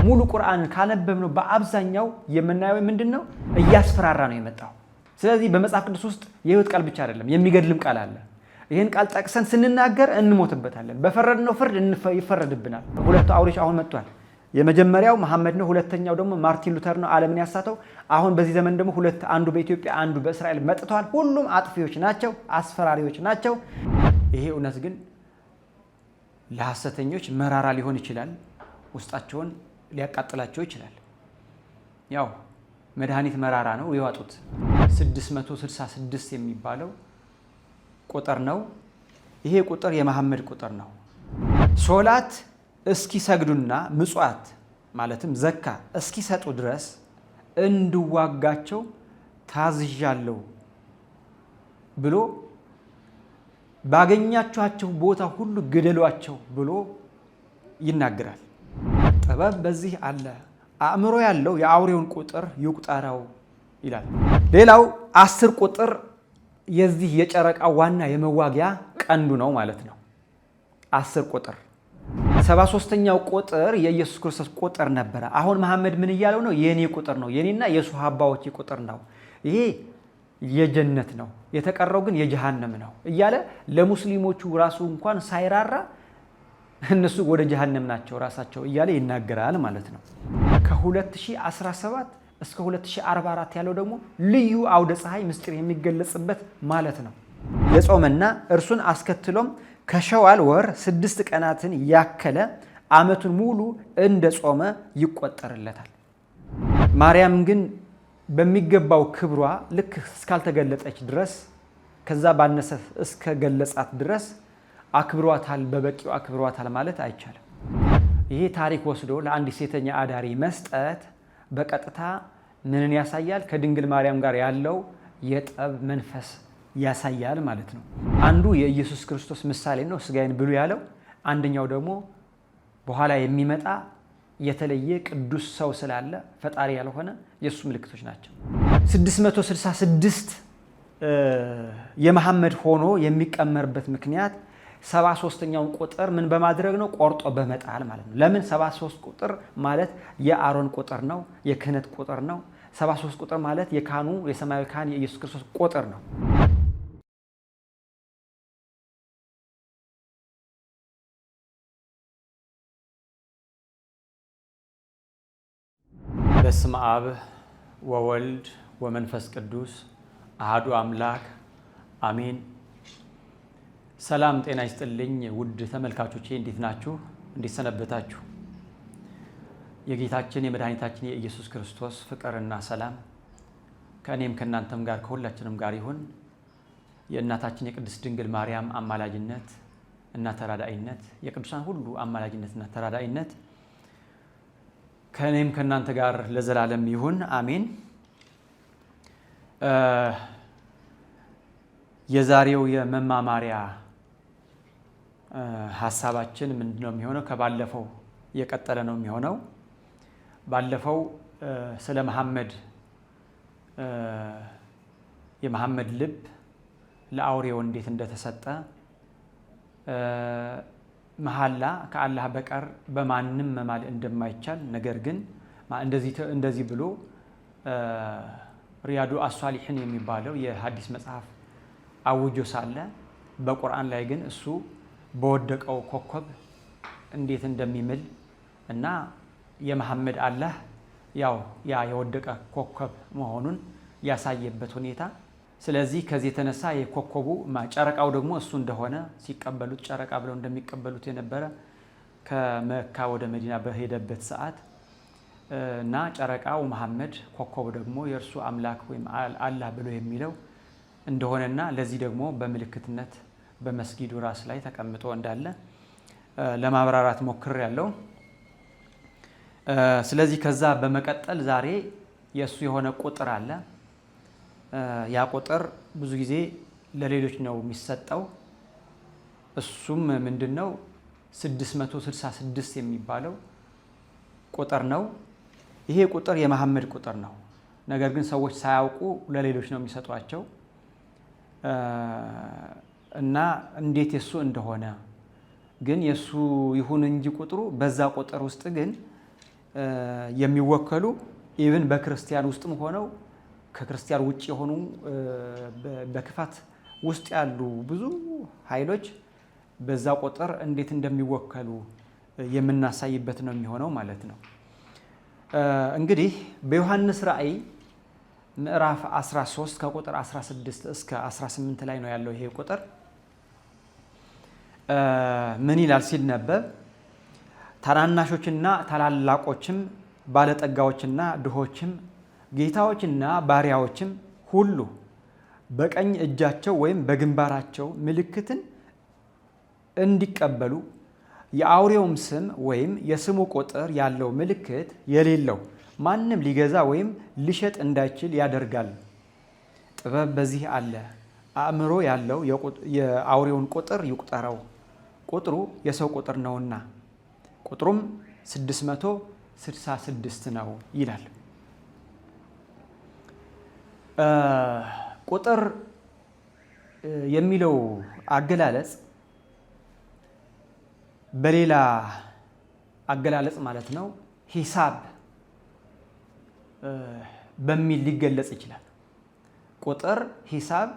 ሙሉ ቁርአንን ካነበብነው በአብዛኛው የምናየው ምንድን ነው? እያስፈራራ ነው የመጣው። ስለዚህ በመጽሐፍ ቅዱስ ውስጥ የህይወት ቃል ብቻ አይደለም፣ የሚገድልም ቃል አለ። ይህን ቃል ጠቅሰን ስንናገር እንሞትበታለን። በፈረድነው ፍርድ ይፈረድብናል። ሁለቱ አውሬዎች አሁን መጥቷል። የመጀመሪያው መሐመድ ነው። ሁለተኛው ደግሞ ማርቲን ሉተር ነው፣ ዓለምን ያሳተው። አሁን በዚህ ዘመን ደግሞ ሁለት፣ አንዱ በኢትዮጵያ አንዱ በእስራኤል መጥተዋል። ሁሉም አጥፊዎች ናቸው፣ አስፈራሪዎች ናቸው። ይሄ እውነት ግን ለሐሰተኞች መራራ ሊሆን ይችላል፣ ውስጣቸውን ሊያቃጥላቸው ይችላል። ያው መድኃኒት መራራ ነው፣ ይዋጡት። 666 የሚባለው ቁጥር ነው። ይሄ ቁጥር የመሐመድ ቁጥር ነው። ሶላት እስኪሰግዱና ምጽዋት ማለትም ዘካ እስኪሰጡ ድረስ እንድዋጋቸው ታዝዣለሁ ብሎ ባገኛችኋቸው ቦታ ሁሉ ግደሏቸው ብሎ ይናገራል። ጥበብ በዚህ አለ፣ አእምሮ ያለው የአውሬውን ቁጥር ይቁጠረው ይላል። ሌላው 10 ቁጥር የዚህ የጨረቃ ዋና የመዋጊያ ቀንዱ ነው ማለት ነው። 10 ቁጥር 73ኛው ቁጥር የኢየሱስ ክርስቶስ ቁጥር ነበረ። አሁን መሐመድ ምን እያለው ነው? የኔ ቁጥር ነው፣ የኔና የሱሐባዎች ቁጥር ነው። ይሄ የጀነት ነው፣ የተቀረው ግን የጀሃነም ነው እያለ ለሙስሊሞቹ ራሱ እንኳን ሳይራራ እነሱ ወደ ጀሃነም ናቸው ራሳቸው እያለ ይናገራል ማለት ነው። ከ2017 እስከ 2044 ያለው ደግሞ ልዩ አውደ ፀሐይ ምስጢር የሚገለጽበት ማለት ነው። የጾመና እርሱን አስከትሎም ከሸዋል ወር 6 ቀናትን ያከለ ዓመቱን ሙሉ እንደ ጾመ ይቆጠርለታል። ማርያም ግን በሚገባው ክብሯ ልክ እስካልተገለጠች ድረስ ከዛ ባነሰ እስከገለጻት ድረስ አክብሯታል፣ በበቂው አክብሯታል ማለት አይቻልም። ይሄ ታሪክ ወስዶ ለአንድ ሴተኛ አዳሪ መስጠት በቀጥታ ምንን ያሳያል? ከድንግል ማርያም ጋር ያለው የጠብ መንፈስ ያሳያል ማለት ነው። አንዱ የኢየሱስ ክርስቶስ ምሳሌ ነው፣ ስጋዬን ብሉ ያለው። አንደኛው ደግሞ በኋላ የሚመጣ የተለየ ቅዱስ ሰው ስላለ ፈጣሪ ያልሆነ የእሱ ምልክቶች ናቸው። 666 የመሐመድ ሆኖ የሚቀመርበት ምክንያት 73ኛውን ቁጥር ምን በማድረግ ነው? ቆርጦ በመጣል ማለት ነው። ለምን 73 ቁጥር ማለት የአሮን ቁጥር ነው፣ የክህነት ቁጥር ነው። 73 ቁጥር ማለት የካህኑ የሰማያዊ ካህን የኢየሱስ ክርስቶስ ቁጥር ነው። በስመ አብ ወወልድ ወመንፈስ ቅዱስ አሐዱ አምላክ አሜን። ሰላም ጤና ይስጥልኝ ውድ ተመልካቾቼ፣ እንዴት ናችሁ? እንዴት ሰነበታችሁ? የጌታችን የመድኃኒታችን የኢየሱስ ክርስቶስ ፍቅርና ሰላም ከእኔም ከእናንተም ጋር ከሁላችንም ጋር ይሁን። የእናታችን የቅድስት ድንግል ማርያም አማላጅነት እና ተራዳኢነት፣ የቅዱሳን ሁሉ አማላጅነትና ተራዳኢነት ከእኔም ከእናንተ ጋር ለዘላለም ይሁን፣ አሜን። የዛሬው የመማማሪያ ሀሳባችን ምንድን ነው የሚሆነው? ከባለፈው የቀጠለ ነው የሚሆነው። ባለፈው ስለ መሐመድ የመሐመድ ልብ ለአውሬው እንዴት እንደተሰጠ፣ መሐላ ከአላህ በቀር በማንም መማል እንደማይቻል፣ ነገር ግን እንደዚህ ብሎ ሪያዱ አሷሊሕን የሚባለው የሀዲስ መጽሐፍ አውጆ ሳለ በቁርአን ላይ ግን እሱ በወደቀው ኮከብ እንዴት እንደሚምል እና የመሐመድ አላህ ያው ያ የወደቀ ኮከብ መሆኑን ያሳየበት ሁኔታ። ስለዚህ ከዚህ የተነሳ የኮከቡ ጨረቃው ደግሞ እሱ እንደሆነ ሲቀበሉት ጨረቃ ብለው እንደሚቀበሉት የነበረ ከመካ ወደ መዲና በሄደበት ሰዓት እና ጨረቃው መሐመድ ኮከቡ ደግሞ የእርሱ አምላክ ወይም አላህ ብሎ የሚለው እንደሆነና ለዚህ ደግሞ በምልክትነት በመስጊዱ ራስ ላይ ተቀምጦ እንዳለ ለማብራራት ሞክሬያለሁ። ስለዚህ ከዛ በመቀጠል ዛሬ የእሱ የሆነ ቁጥር አለ። ያ ቁጥር ብዙ ጊዜ ለሌሎች ነው የሚሰጠው። እሱም ምንድን ነው? 666 የሚባለው ቁጥር ነው። ይሄ ቁጥር የመሐመድ ቁጥር ነው። ነገር ግን ሰዎች ሳያውቁ ለሌሎች ነው የሚሰጧቸው እና እንዴት የሱ እንደሆነ ግን የሱ ይሁን እንጂ ቁጥሩ በዛ ቁጥር ውስጥ ግን የሚወከሉ even በክርስቲያን ውስጥም ሆነው ከክርስቲያን ውጭ የሆኑ በክፋት ውስጥ ያሉ ብዙ ኃይሎች በዛ ቁጥር እንዴት እንደሚወከሉ የምናሳይበት ነው የሚሆነው ማለት ነው። እንግዲህ በዮሐንስ ራእይ ምዕራፍ 13 ከቁጥር 16 እስከ 18 ላይ ነው ያለው። ይሄ ቁጥር ምን ይላል ሲነበብ፣ ታናናሾችና ታላላቆችም ባለጠጋዎችና ድሆችም ጌታዎችና ባሪያዎችም ሁሉ በቀኝ እጃቸው ወይም በግንባራቸው ምልክትን እንዲቀበሉ የአውሬውም ስም ወይም የስሙ ቁጥር ያለው ምልክት የሌለው ማንም ሊገዛ ወይም ሊሸጥ እንዳይችል ያደርጋል። ጥበብ በዚህ አለ። አእምሮ ያለው የአውሬውን ቁጥር ይቁጠረው፣ ቁጥሩ የሰው ቁጥር ነውና፣ ቁጥሩም 666 ነው ይላል። ቁጥር የሚለው አገላለጽ በሌላ አገላለጽ ማለት ነው ሂሳብ በሚል ሊገለጽ ይችላል። ቁጥር ሂሳብ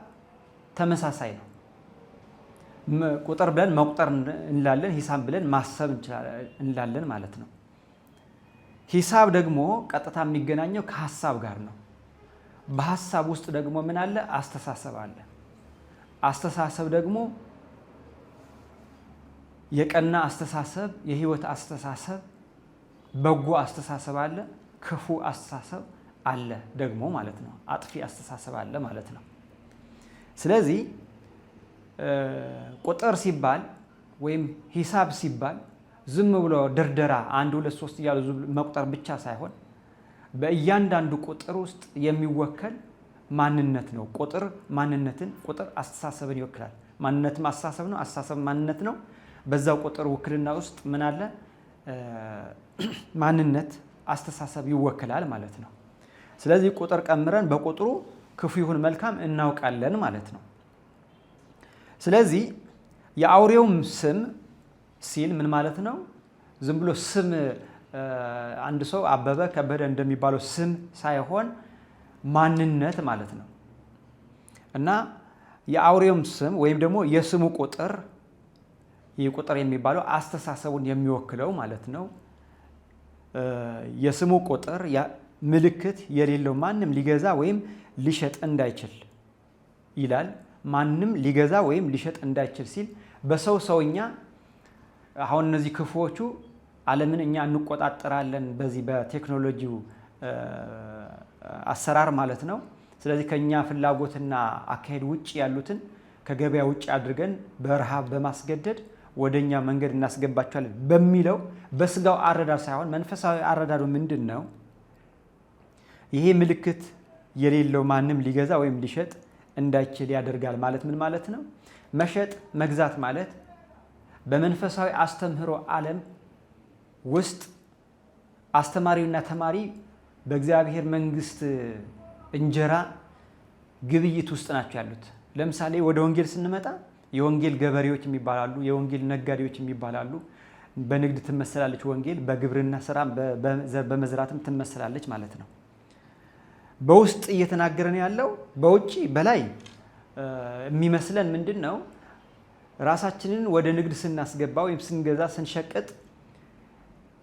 ተመሳሳይ ነው። ቁጥር ብለን መቁጠር እንላለን፣ ሂሳብ ብለን ማሰብ እንላለን ማለት ነው። ሂሳብ ደግሞ ቀጥታ የሚገናኘው ከሀሳብ ጋር ነው። በሀሳብ ውስጥ ደግሞ ምን አለ? አስተሳሰብ አለ። አስተሳሰብ ደግሞ የቀና አስተሳሰብ፣ የህይወት አስተሳሰብ፣ በጎ አስተሳሰብ አለ፣ ክፉ አስተሳሰብ አለ ደግሞ ማለት ነው። አጥፊ አስተሳሰብ አለ ማለት ነው። ስለዚህ ቁጥር ሲባል ወይም ሂሳብ ሲባል ዝም ብሎ ድርደራ አንድ ሁለት ሶስት እያሉ መቁጠር ብቻ ሳይሆን በእያንዳንዱ ቁጥር ውስጥ የሚወከል ማንነት ነው። ቁጥር ማንነትን፣ ቁጥር አስተሳሰብን ይወክላል። ማንነትም አስተሳሰብ ነው፣ አስተሳሰብ ማንነት ነው። በዛው ቁጥር ውክልና ውስጥ ምን አለ? ማንነት፣ አስተሳሰብ ይወክላል ማለት ነው። ስለዚህ ቁጥር ቀምረን በቁጥሩ ክፉ ይሁን መልካም እናውቃለን ማለት ነው። ስለዚህ የአውሬውም ስም ሲል ምን ማለት ነው? ዝም ብሎ ስም አንድ ሰው አበበ ከበደ እንደሚባለው ስም ሳይሆን ማንነት ማለት ነው። እና የአውሬውም ስም ወይም ደግሞ የስሙ ቁጥር፣ ይህ ቁጥር የሚባለው አስተሳሰቡን የሚወክለው ማለት ነው። የስሙ ቁጥር ምልክት የሌለው ማንም ሊገዛ ወይም ሊሸጥ እንዳይችል ይላል። ማንም ሊገዛ ወይም ሊሸጥ እንዳይችል ሲል በሰው ሰውኛ አሁን እነዚህ ክፉዎቹ ዓለምን እኛ እንቆጣጠራለን በዚህ በቴክኖሎጂው አሰራር ማለት ነው። ስለዚህ ከኛ ፍላጎትና አካሄድ ውጭ ያሉትን ከገበያ ውጭ አድርገን በረሃብ በማስገደድ ወደኛ መንገድ እናስገባቸዋለን በሚለው በስጋው አረዳድ ሳይሆን መንፈሳዊ አረዳዱ ምንድን ነው? ይሄ ምልክት የሌለው ማንም ሊገዛ ወይም ሊሸጥ እንዳይችል ያደርጋል ማለት ምን ማለት ነው? መሸጥ መግዛት ማለት በመንፈሳዊ አስተምህሮ ዓለም ውስጥ አስተማሪውና ተማሪ በእግዚአብሔር መንግስት እንጀራ ግብይት ውስጥ ናቸው ያሉት። ለምሳሌ ወደ ወንጌል ስንመጣ የወንጌል ገበሬዎች የሚባላሉ፣ የወንጌል ነጋዴዎች የሚባላሉ። በንግድ ትመሰላለች ወንጌል፣ በግብርና ስራ በመዝራትም ትመሰላለች ማለት ነው። በውስጥ እየተናገረን ያለው በውጭ በላይ የሚመስለን ምንድን ነው? ራሳችንን ወደ ንግድ ስናስገባ ወይም ስንገዛ ስንሸቅጥ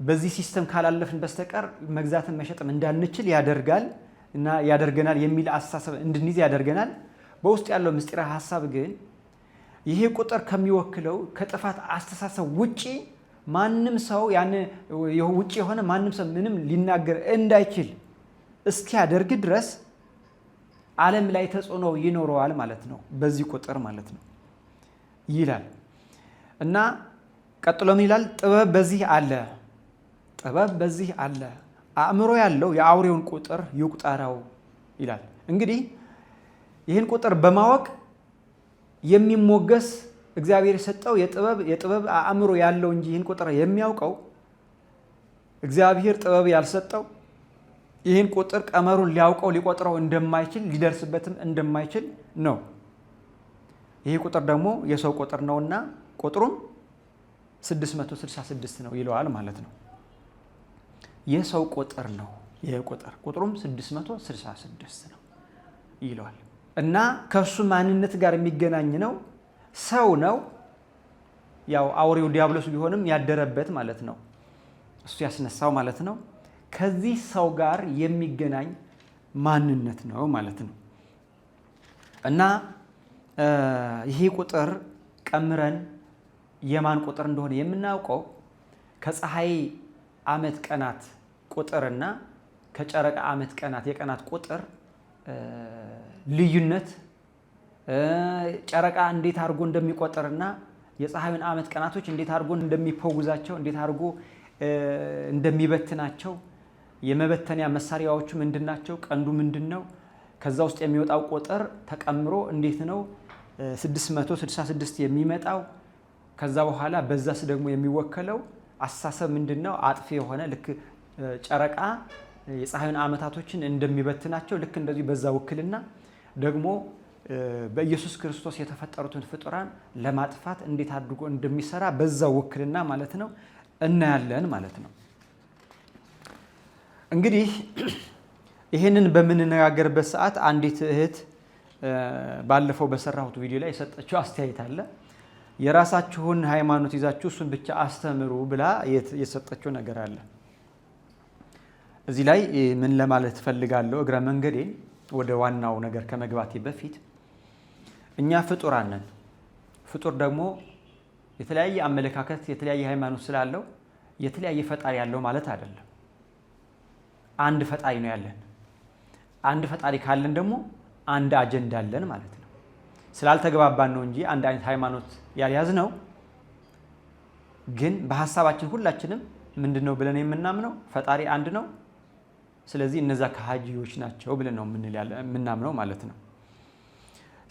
በዚህ system ካላለፍን በስተቀር መግዛትን መሸጥም እንዳንችል ያደርጋል እና ያደርገናል የሚል አስተሳሰብ እንድንይዝ ያደርገናል። በውስጥ ያለው ምስጢረ ሀሳብ ግን ይሄ ቁጥር ከሚወክለው ከጥፋት አስተሳሰብ ውጪ ማንም ሰው ያን ውጪ የሆነ ማንም ሰው ምንም ሊናገር እንዳይችል እስኪያደርግ ድረስ ዓለም ላይ ተጽዕኖ ይኖረዋል ማለት ነው፣ በዚህ ቁጥር ማለት ነው ይላል። እና ቀጥሎ ምን ይላል? ጥበብ በዚህ አለ፣ ጥበብ በዚህ አለ፣ አእምሮ ያለው የአውሬውን ቁጥር ይቁጠረው ይላል። እንግዲህ ይህን ቁጥር በማወቅ የሚሞገስ እግዚአብሔር የሰጠው የጥበብ አእምሮ ያለው እንጂ ይህን ቁጥር የሚያውቀው እግዚአብሔር ጥበብ ያልሰጠው ይህን ቁጥር ቀመሩን ሊያውቀው ሊቆጥረው እንደማይችል ሊደርስበትም እንደማይችል ነው። ይህ ቁጥር ደግሞ የሰው ቁጥር ነውና ቁጥሩም 666 ነው ይለዋል ማለት ነው። የሰው ቁጥር ነው። ይህ ቁጥር ቁጥሩም 666 ነው ይለዋል እና ከእሱ ማንነት ጋር የሚገናኝ ነው። ሰው ነው። ያው አውሬው ዲያብሎስ ቢሆንም ያደረበት ማለት ነው። እሱ ያስነሳው ማለት ነው። ከዚህ ሰው ጋር የሚገናኝ ማንነት ነው ማለት ነው እና ይሄ ቁጥር ቀምረን የማን ቁጥር እንደሆነ የምናውቀው ከፀሐይ ዓመት ቀናት ቁጥርና ከጨረቃ ዓመት ቀናት የቀናት ቁጥር ልዩነት ጨረቃ እንዴት አድርጎ እንደሚቆጥርና የፀሐዩን ዓመት ቀናቶች እንዴት አድርጎ እንደሚፈውዛቸው እንዴት አድርጎ እንደሚበትናቸው የመበተንያ መሳሪያዎቹ ምንድን ናቸው? ቀንዱ ምንድን ነው? ከዛ ውስጥ የሚወጣው ቁጥር ተቀምሮ እንዴት ነው 666 የሚመጣው? ከዛ በኋላ በዛስ ደግሞ የሚወከለው አስተሳሰብ ምንድን ነው? አጥፊ የሆነ ልክ ጨረቃ የፀሐዩን ዓመታቶችን እንደሚበትናቸው ልክ እንደዚሁ በዛ ውክልና ደግሞ በኢየሱስ ክርስቶስ የተፈጠሩትን ፍጡራን ለማጥፋት እንዴት አድርጎ እንደሚሰራ በዛ ውክልና ማለት ነው እናያለን ማለት ነው። እንግዲህ ይህንን በምንነጋገርበት ሰዓት አንዲት እህት ባለፈው በሰራሁት ቪዲዮ ላይ የሰጠችው አስተያየት አለ። የራሳችሁን ሃይማኖት ይዛችሁ እሱን ብቻ አስተምሩ ብላ የሰጠችው ነገር አለ። እዚህ ላይ ምን ለማለት እፈልጋለሁ? እግረ መንገዴን ወደ ዋናው ነገር ከመግባቴ በፊት እኛ ፍጡራን ነን። ፍጡር ደግሞ የተለያየ አመለካከት የተለያየ ሃይማኖት ስላለው የተለያየ ፈጣሪ ያለው ማለት አይደለም። አንድ ፈጣሪ ነው ያለን። አንድ ፈጣሪ ካለን ደግሞ አንድ አጀንዳ አለን ማለት ነው። ስላልተግባባን ነው እንጂ አንድ አይነት ሃይማኖት ያልያዝ ነው። ግን በሀሳባችን ሁላችንም ምንድን ነው ብለን የምናምነው ፈጣሪ አንድ ነው። ስለዚህ እነዛ ከሃጂዎች ናቸው ብለን ነው የምናምነው ማለት ነው።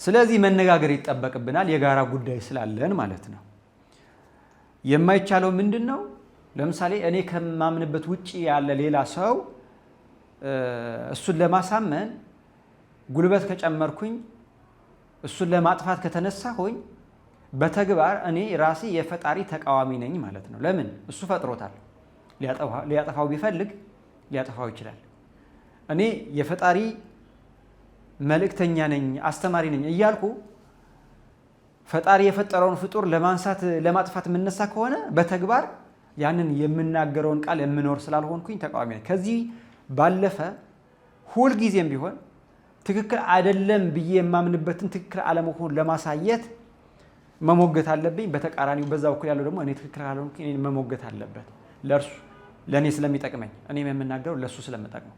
ስለዚህ መነጋገር ይጠበቅብናል የጋራ ጉዳይ ስላለን ማለት ነው። የማይቻለው ምንድን ነው? ለምሳሌ እኔ ከማምንበት ውጭ ያለ ሌላ ሰው እሱን ለማሳመን ጉልበት ከጨመርኩኝ፣ እሱን ለማጥፋት ከተነሳሁኝ በተግባር እኔ ራሴ የፈጣሪ ተቃዋሚ ነኝ ማለት ነው። ለምን? እሱ ፈጥሮታል። ሊያጠፋው ቢፈልግ ሊያጠፋው ይችላል። እኔ የፈጣሪ መልእክተኛ ነኝ፣ አስተማሪ ነኝ እያልኩ ፈጣሪ የፈጠረውን ፍጡር ለማንሳት ለማጥፋት የምነሳ ከሆነ በተግባር ያንን የምናገረውን ቃል የምኖር ስላልሆንኩኝ ተቃዋሚ ነኝ። ከዚህ ባለፈ ሁልጊዜም ቢሆን ትክክል አይደለም ብዬ የማምንበትን ትክክል አለመሆን ለማሳየት መሞገት አለብኝ። በተቃራኒው በዛ በኩል ያለው ደግሞ እኔ ትክክል ካልሆንኩኝ እኔን መሞገት አለበት። ለእርሱ ለእኔ ስለሚጠቅመኝ እኔም የምናገረው ለእሱ ስለምጠቅመው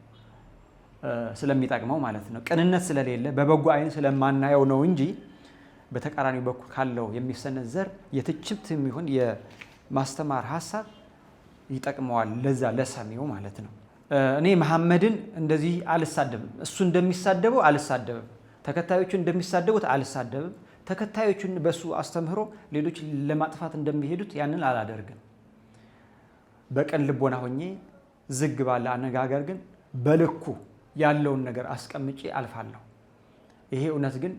ስለሚጠቅመው ማለት ነው። ቅንነት ስለሌለ በበጎ አይን ስለማናየው ነው እንጂ በተቃራኒው በኩል ካለው የሚሰነዘር የትችት የሚሆን የማስተማር ሀሳብ ይጠቅመዋል ለዛ ለሰሚው ማለት ነው። እኔ መሐመድን እንደዚህ አልሳደብም፣ እሱ እንደሚሳደበው አልሳደብም፣ ተከታዮቹ እንደሚሳደቡት አልሳደብም፣ ተከታዮቹን በሱ አስተምህሮ ሌሎች ለማጥፋት እንደሚሄዱት ያንን አላደርግም። በቅን ልቦና ሆኜ ዝግ ባለ አነጋገር ግን በልኩ ያለውን ነገር አስቀምጬ አልፋለሁ። ይሄ እውነት ግን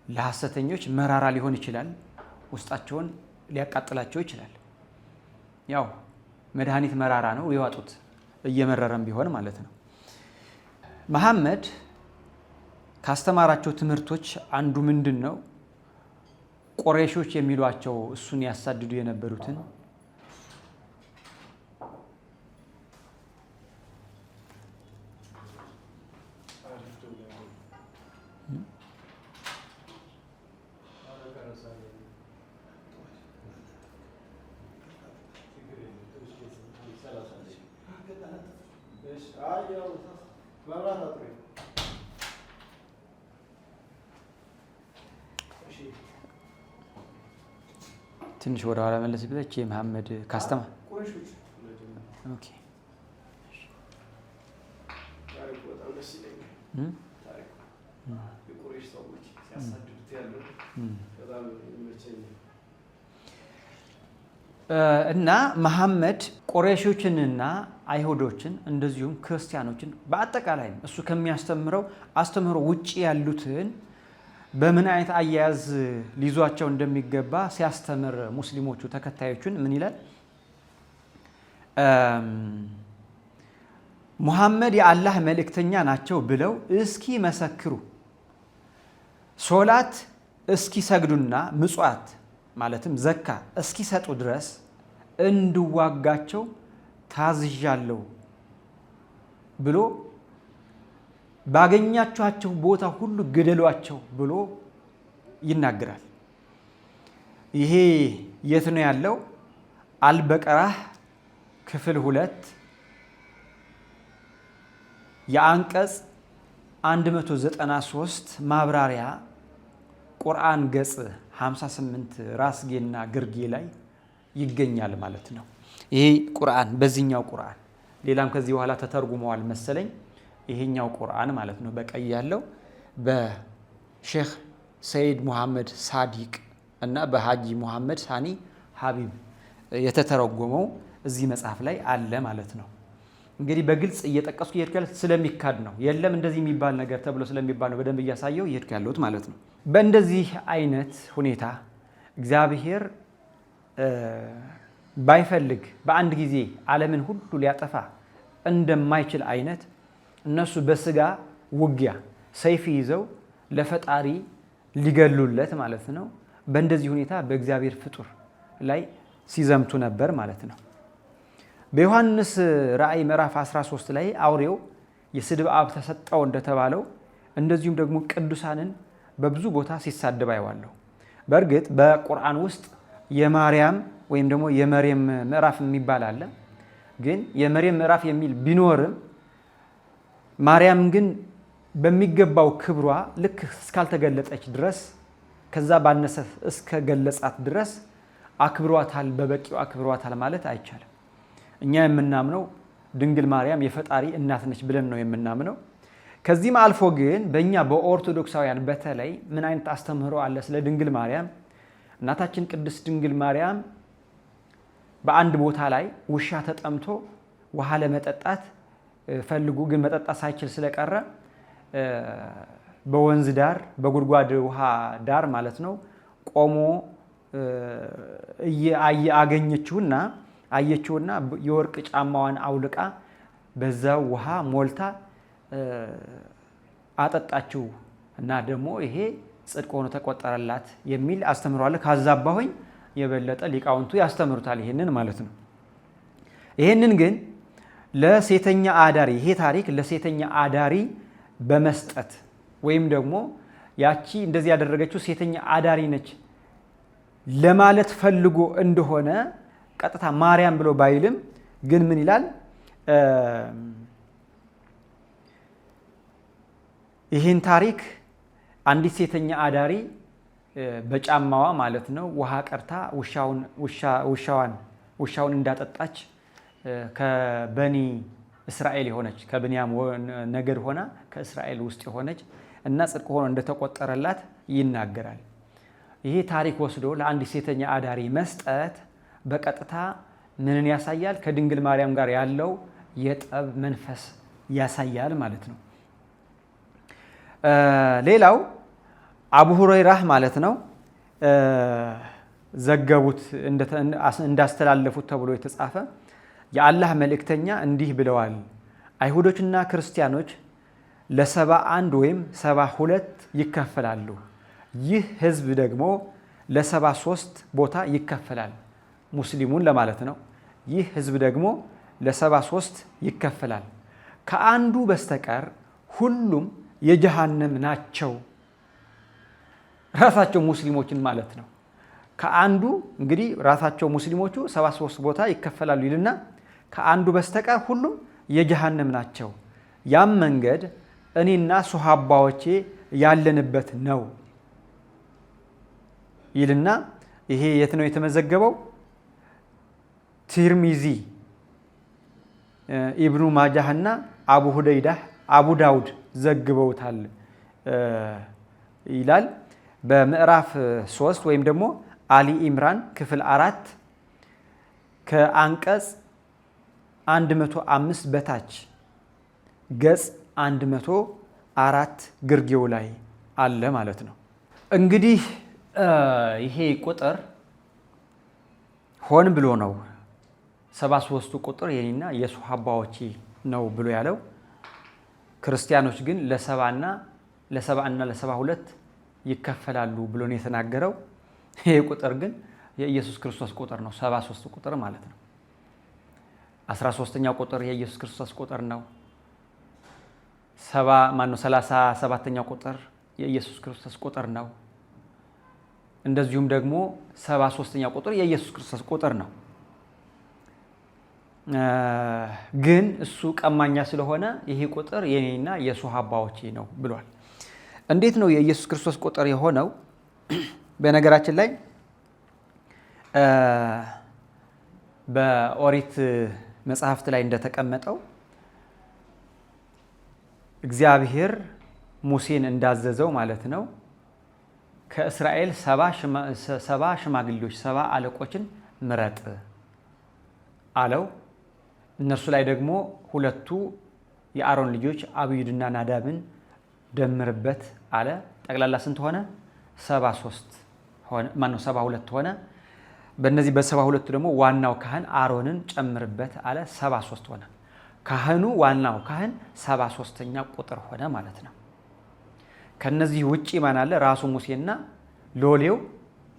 ለሐሰተኞች መራራ ሊሆን ይችላል። ውስጣቸውን ሊያቃጥላቸው ይችላል። ያው መድኃኒት መራራ ነው፣ ይዋጡት እየመረረም ቢሆን ማለት ነው። መሐመድ ካስተማራቸው ትምህርቶች አንዱ ምንድን ነው? ቆሬሾች የሚሏቸው እሱን ያሳድዱ የነበሩትን ትንሽ ወደ ኋላ መለስ ብለች የመሐመድ ካስተማ እና መሐመድ ቆሬሾችንና አይሁዶችን እንደዚሁም ክርስቲያኖችን በአጠቃላይ እሱ ከሚያስተምረው አስተምህሮ ውጭ ያሉትን በምን አይነት አያያዝ ሊይዟቸው እንደሚገባ ሲያስተምር ሙስሊሞቹ ተከታዮቹን ምን ይላል? ሙሐመድ የአላህ መልእክተኛ ናቸው ብለው እስኪ መሰክሩ፣ ሶላት እስኪሰግዱና ምጽዋት ማለትም ዘካ እስኪሰጡ ድረስ እንድዋጋቸው ታዝዣለሁ ብሎ ባገኛችኋቸው ቦታ ሁሉ ግደሏቸው ብሎ ይናገራል። ይሄ የት ነው ያለው? አልበቀራህ ክፍል 2 የአንቀጽ 193 ማብራሪያ ቁርአን ገጽ 58 ራስጌና ግርጌ ላይ ይገኛል ማለት ነው። ይሄ ቁርአን በዚህኛው ቁርአን ሌላም ከዚህ በኋላ ተተርጉመዋል መሰለኝ። ይሄኛው ቁርአን ማለት ነው በቀይ ያለው በሼክ ሰይድ ሙሐመድ ሳዲቅ እና በሀጂ ሙሐመድ ሳኒ ሀቢብ የተተረጎመው እዚህ መጽሐፍ ላይ አለ ማለት ነው። እንግዲህ በግልጽ እየጠቀስኩ እየሄድኩ ያለሁት ስለሚካድ ነው። የለም እንደዚህ የሚባል ነገር ተብሎ ስለሚባል ነው በደንብ እያሳየው እየሄድኩ ያለሁት ማለት ነው። በእንደዚህ አይነት ሁኔታ እግዚአብሔር ባይፈልግ በአንድ ጊዜ ዓለምን ሁሉ ሊያጠፋ እንደማይችል አይነት እነሱ በስጋ ውጊያ ሰይፍ ይዘው ለፈጣሪ ሊገሉለት ማለት ነው። በእንደዚህ ሁኔታ በእግዚአብሔር ፍጡር ላይ ሲዘምቱ ነበር ማለት ነው። በዮሐንስ ራእይ ምዕራፍ 13 ላይ አውሬው የስድብ አብ ተሰጠው እንደተባለው እንደዚሁም ደግሞ ቅዱሳንን በብዙ ቦታ ሲሳደብ አየዋለሁ። በእርግጥ በቁርአን ውስጥ የማርያም ወይም ደግሞ የመርየም ምዕራፍ የሚባል አለ። ግን የመርየም ምዕራፍ የሚል ቢኖርም ማርያም ግን በሚገባው ክብሯ ልክ እስካልተገለጠች ድረስ ከዛ ባነሰ እስከገለጻት ድረስ አክብሯታል፣ በበቂው አክብሯታል ማለት አይቻልም። እኛ የምናምነው ድንግል ማርያም የፈጣሪ እናት ነች ብለን ነው የምናምነው። ከዚህም አልፎ ግን በእኛ በኦርቶዶክሳውያን በተለይ ምን አይነት አስተምህሮ አለ ስለ ድንግል ማርያም? እናታችን ቅድስት ድንግል ማርያም በአንድ ቦታ ላይ ውሻ ተጠምቶ ውሃ ለመጠጣት ፈልጉ ግን መጠጣት ሳይችል ስለቀረ በወንዝ ዳር በጉድጓድ ውሃ ዳር ማለት ነው ቆሞ አገኘችውና አየችውና የወርቅ ጫማዋን አውልቃ በዛው ውሃ ሞልታ አጠጣችው እና ደግሞ ይሄ ጽድቅ ሆኖ ተቆጠረላት የሚል አስተምሯለ። ካዛባሁኝ የበለጠ ሊቃውንቱ ያስተምሩታል ይሄንን ማለት ነው። ይሄንን ግን ለሴተኛ አዳሪ ይሄ ታሪክ ለሴተኛ አዳሪ በመስጠት ወይም ደግሞ ያቺ እንደዚህ ያደረገችው ሴተኛ አዳሪ ነች ለማለት ፈልጎ እንደሆነ ቀጥታ ማርያም ብሎ ባይልም ግን ምን ይላል? ይህን ታሪክ አንዲት ሴተኛ አዳሪ በጫማዋ ማለት ነው ውሃ ቀርታ ውሻውን እንዳጠጣች ከበኒ እስራኤል የሆነች ከብንያም ነገድ ሆና ከእስራኤል ውስጥ የሆነች እና ጽድቅ ሆኖ እንደተቆጠረላት ይናገራል። ይሄ ታሪክ ወስዶ ለአንዲት ሴተኛ አዳሪ መስጠት በቀጥታ ምንን ያሳያል? ከድንግል ማርያም ጋር ያለው የጠብ መንፈስ ያሳያል ማለት ነው። ሌላው አቡ ሁረይራህ ማለት ነው ዘገቡት እንዳስተላለፉት ተብሎ የተጻፈ የአላህ መልእክተኛ እንዲህ ብለዋል፣ አይሁዶችና ክርስቲያኖች ለ71 ወይም 72 ይከፈላሉ። ይህ ህዝብ ደግሞ ለ73 ቦታ ይከፈላል። ሙስሊሙን ለማለት ነው። ይህ ህዝብ ደግሞ ለ73 ይከፈላል። ከአንዱ በስተቀር ሁሉም የጀሃነም ናቸው። ራሳቸው ሙስሊሞችን ማለት ነው። ከአንዱ እንግዲህ ራሳቸው ሙስሊሞቹ 73 ቦታ ይከፈላሉ ይልና ከአንዱ በስተቀር ሁሉም የጀሃነም ናቸው። ያም መንገድ እኔና ሶሃባዎቼ ያለንበት ነው ይልና ይሄ የት ነው የተመዘገበው? ቲርሚዚ፣ ኢብኑ ማጃህና አቡ ሁደይዳህ አቡ ዳውድ ዘግበውታል ይላል። በምዕራፍ 3 ወይም ደግሞ አሊ ኢምራን ክፍል 4 ከአንቀጽ 105 በታች ገጽ 104 ግርጌው ላይ አለ ማለት ነው። እንግዲህ ይሄ ቁጥር ሆን ብሎ ነው 73ቱ ቁጥር የኔና የሱሐባዎቼ ነው ብሎ ያለው። ክርስቲያኖች ግን ለ70ና ለ72 ይከፈላሉ ብሎ ነው የተናገረው። ይህ ቁጥር ግን የኢየሱስ ክርስቶስ ቁጥር ነው፣ 73 ቁጥር ማለት ነው። 13ኛው ቁጥር የኢየሱስ ክርስቶስ ቁጥር ነው። 37ኛው ቁጥር የኢየሱስ ክርስቶስ ቁጥር ነው። እንደዚሁም ደግሞ 73ኛው ቁጥር የኢየሱስ ክርስቶስ ቁጥር ነው። ግን እሱ ቀማኛ ስለሆነ ይሄ ቁጥር የኔና የሱሐባዎቼ ነው ብሏል። እንዴት ነው የኢየሱስ ክርስቶስ ቁጥር የሆነው? በነገራችን ላይ በኦሪት መጽሐፍት ላይ እንደተቀመጠው እግዚአብሔር ሙሴን እንዳዘዘው ማለት ነው ከእስራኤል 70 ሽማግሌዎች 70 አለቆችን ምረጥ አለው። እነርሱ ላይ ደግሞ ሁለቱ የአሮን ልጆች አብዩድና ናዳብን ደምርበት አለ። ጠቅላላ ስንት ሆነ? 73 ሆነ። ማነው 72 ሆነ። በእነዚህ በ72ቱ ደግሞ ዋናው ካህን አሮንን ጨምርበት አለ። 73 ሆነ። ካህኑ ዋናው ካህን 73ኛ ቁጥር ሆነ ማለት ነው። ከነዚህ ውጪ ማን አለ? ራሱ ሙሴና ሎሌው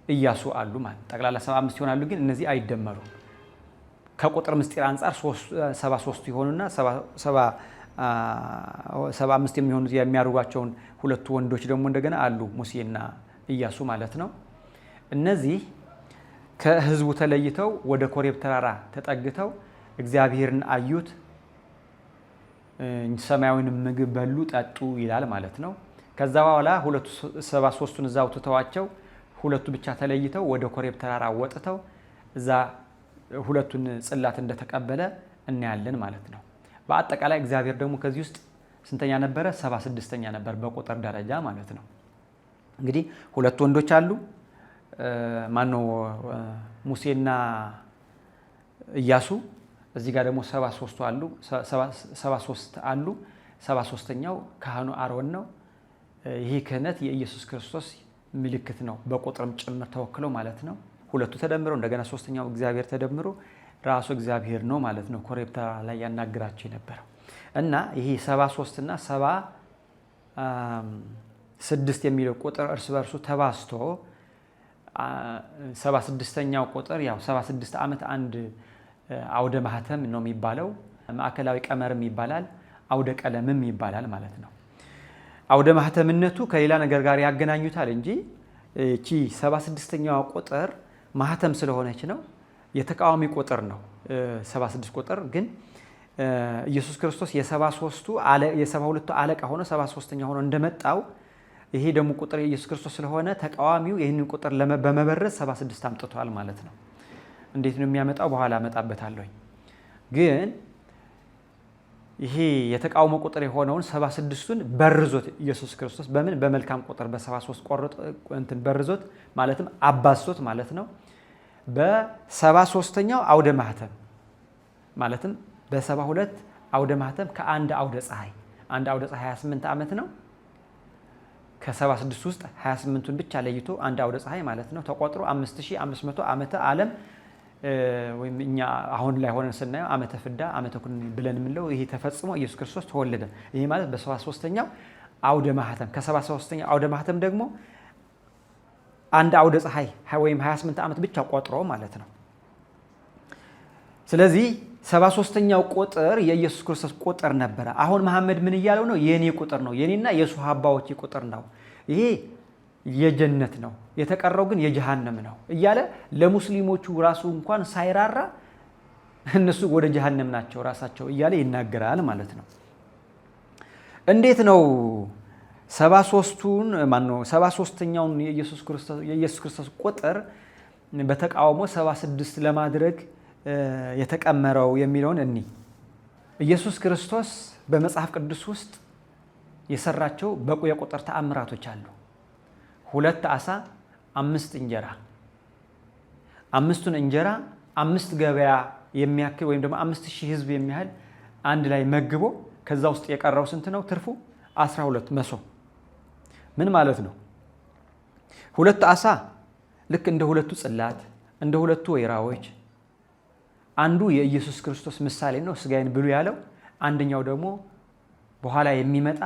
ኢያሱ አሉ ማለት ጠቅላላ 75 ይሆናሉ። ግን እነዚህ አይደመሩም። ከቁጥር ምስጢር አንጻር 73 ይሆኑና 75 የሚሆኑት የሚያደርጓቸውን ሁለቱ ወንዶች ደግሞ እንደገና አሉ ሙሴና ኢያሱ ማለት ነው። እነዚህ ከህዝቡ ተለይተው ወደ ኮሬብ ተራራ ተጠግተው እግዚአብሔርን አዩት፣ ሰማያዊን ምግብ በሉ፣ ጠጡ ይላል ማለት ነው። ከዛ በኋላ ሁለቱ 73ቱን እዛው ትተዋቸው ሁለቱ ብቻ ተለይተው ወደ ኮሬብ ተራራ ወጥተው እዛ ሁለቱን ጽላት እንደተቀበለ እናያለን ማለት ነው። በአጠቃላይ እግዚአብሔር ደግሞ ከዚህ ውስጥ ስንተኛ ነበረ? 76ኛ ነበር በቁጥር ደረጃ ማለት ነው። እንግዲህ ሁለቱ ወንዶች አሉ፣ ማነው ሙሴና ኢያሱ። እዚህ ጋር ደግሞ 73 አሉ፣ 73 አሉ። 73ኛው ካህኑ አሮን ነው። ይህ ክህነት የኢየሱስ ክርስቶስ ምልክት ነው፣ በቁጥርም ጭምር ተወክለው ማለት ነው። ሁለቱ ተደምረው እንደገና ሶስተኛው እግዚአብሔር ተደምሮ ራሱ እግዚአብሔር ነው ማለት ነው። ኮሬብ ተራራ ላይ ያናግራቸው የነበረው እና ይሄ 73 እና 76 የሚለው ቁጥር እርስ በርሱ ተባዝቶ 76ኛው ቁጥር ያው 76 ዓመት አንድ አውደ ማህተም ነው የሚባለው። ማዕከላዊ ቀመርም ይባላል፣ አውደ ቀለምም ይባላል ማለት ነው። አውደ ማህተምነቱ ከሌላ ነገር ጋር ያገናኙታል እንጂ እቺ 76ኛዋ ቁጥር ማህተም ስለሆነች ነው። የተቃዋሚ ቁጥር ነው 76 ቁጥር። ግን ኢየሱስ ክርስቶስ የ72ቱ አለቃ ሆኖ 73ኛ ሆኖ እንደመጣው ይሄ ደግሞ ቁጥር የኢየሱስ ክርስቶስ ስለሆነ ተቃዋሚው ይህንን ቁጥር በመበረዝ 76 አምጥቷል ማለት ነው። እንዴት ነው የሚያመጣው? በኋላ አመጣበታለሁኝ። ግን ይሄ የተቃውሞ ቁጥር የሆነውን 76ቱን በርዞት ኢየሱስ ክርስቶስ በምን በመልካም ቁጥር በ73 ቆርጦ እንትን በርዞት ማለትም አባዝቶት ማለት ነው። በ73ኛው አውደ ማህተም ማለትም በ72 አውደ ማህተም ከአንድ አውደ ፀሐይ አንድ አውደ ፀሐይ 28 ዓመት ነው። ከ76 ውስጥ 28ቱን ብቻ ለይቶ አንድ አውደ ፀሐይ ማለት ነው ተቆጥሮ 5500 ዓመተ ዓለም ወይም እኛ አሁን ላይ ሆነን ስናየው ዓመተ ፍዳ ዓመተ ኩነኔ ብለን የምንለው ይሄ ተፈጽሞ ኢየሱስ ክርስቶስ ተወለደ። ይሄ ማለት በ73ኛው አውደ ማህተም ከ73ኛው አውደ ማህተም ደግሞ አንድ አውደ ፀሐይ ወይም 28 ዓመት ብቻ ቆጥሮ ማለት ነው። ስለዚህ 73ኛው ቁጥር የኢየሱስ ክርስቶስ ቁጥር ነበረ። አሁን መሐመድ ምን እያለው ነው? የኔ ቁጥር ነው፣ የኔና የሱሐባዎች ቁጥር ነው። ይሄ የጀነት ነው፣ የተቀረው ግን የጀሃነም ነው እያለ ለሙስሊሞቹ ራሱ እንኳን ሳይራራ እነሱ ወደ ጀሃነም ናቸው ራሳቸው እያለ ይናገራል ማለት ነው። እንዴት ነው 73ቱን ማነው 73ኛውን የኢየሱስ ክርስቶስ ቁጥር በተቃውሞ 76 ለማድረግ የተቀመረው የሚለውን እኒ ኢየሱስ ክርስቶስ በመጽሐፍ ቅዱስ ውስጥ የሰራቸው የቁጥር ተአምራቶች አሉ። 2 ዓሣ 5 እንጀራ፣ 5ቱን እንጀራ 5 ገበያ የሚያክል ወይም ደግሞ 5000 ሕዝብ የሚያህል አንድ ላይ መግቦ ከዛ ውስጥ የቀረው ስንት ነው? ትርፉ 12 መሶብ። ምን ማለት ነው? 2 ዓሣ ልክ እንደ 2ቱ ጽላት እንደ 2ቱ ወይራዎች፣ አንዱ የኢየሱስ ክርስቶስ ምሳሌ ነው፣ ስጋዬን ብሉ ያለው። አንደኛው ደግሞ በኋላ የሚመጣ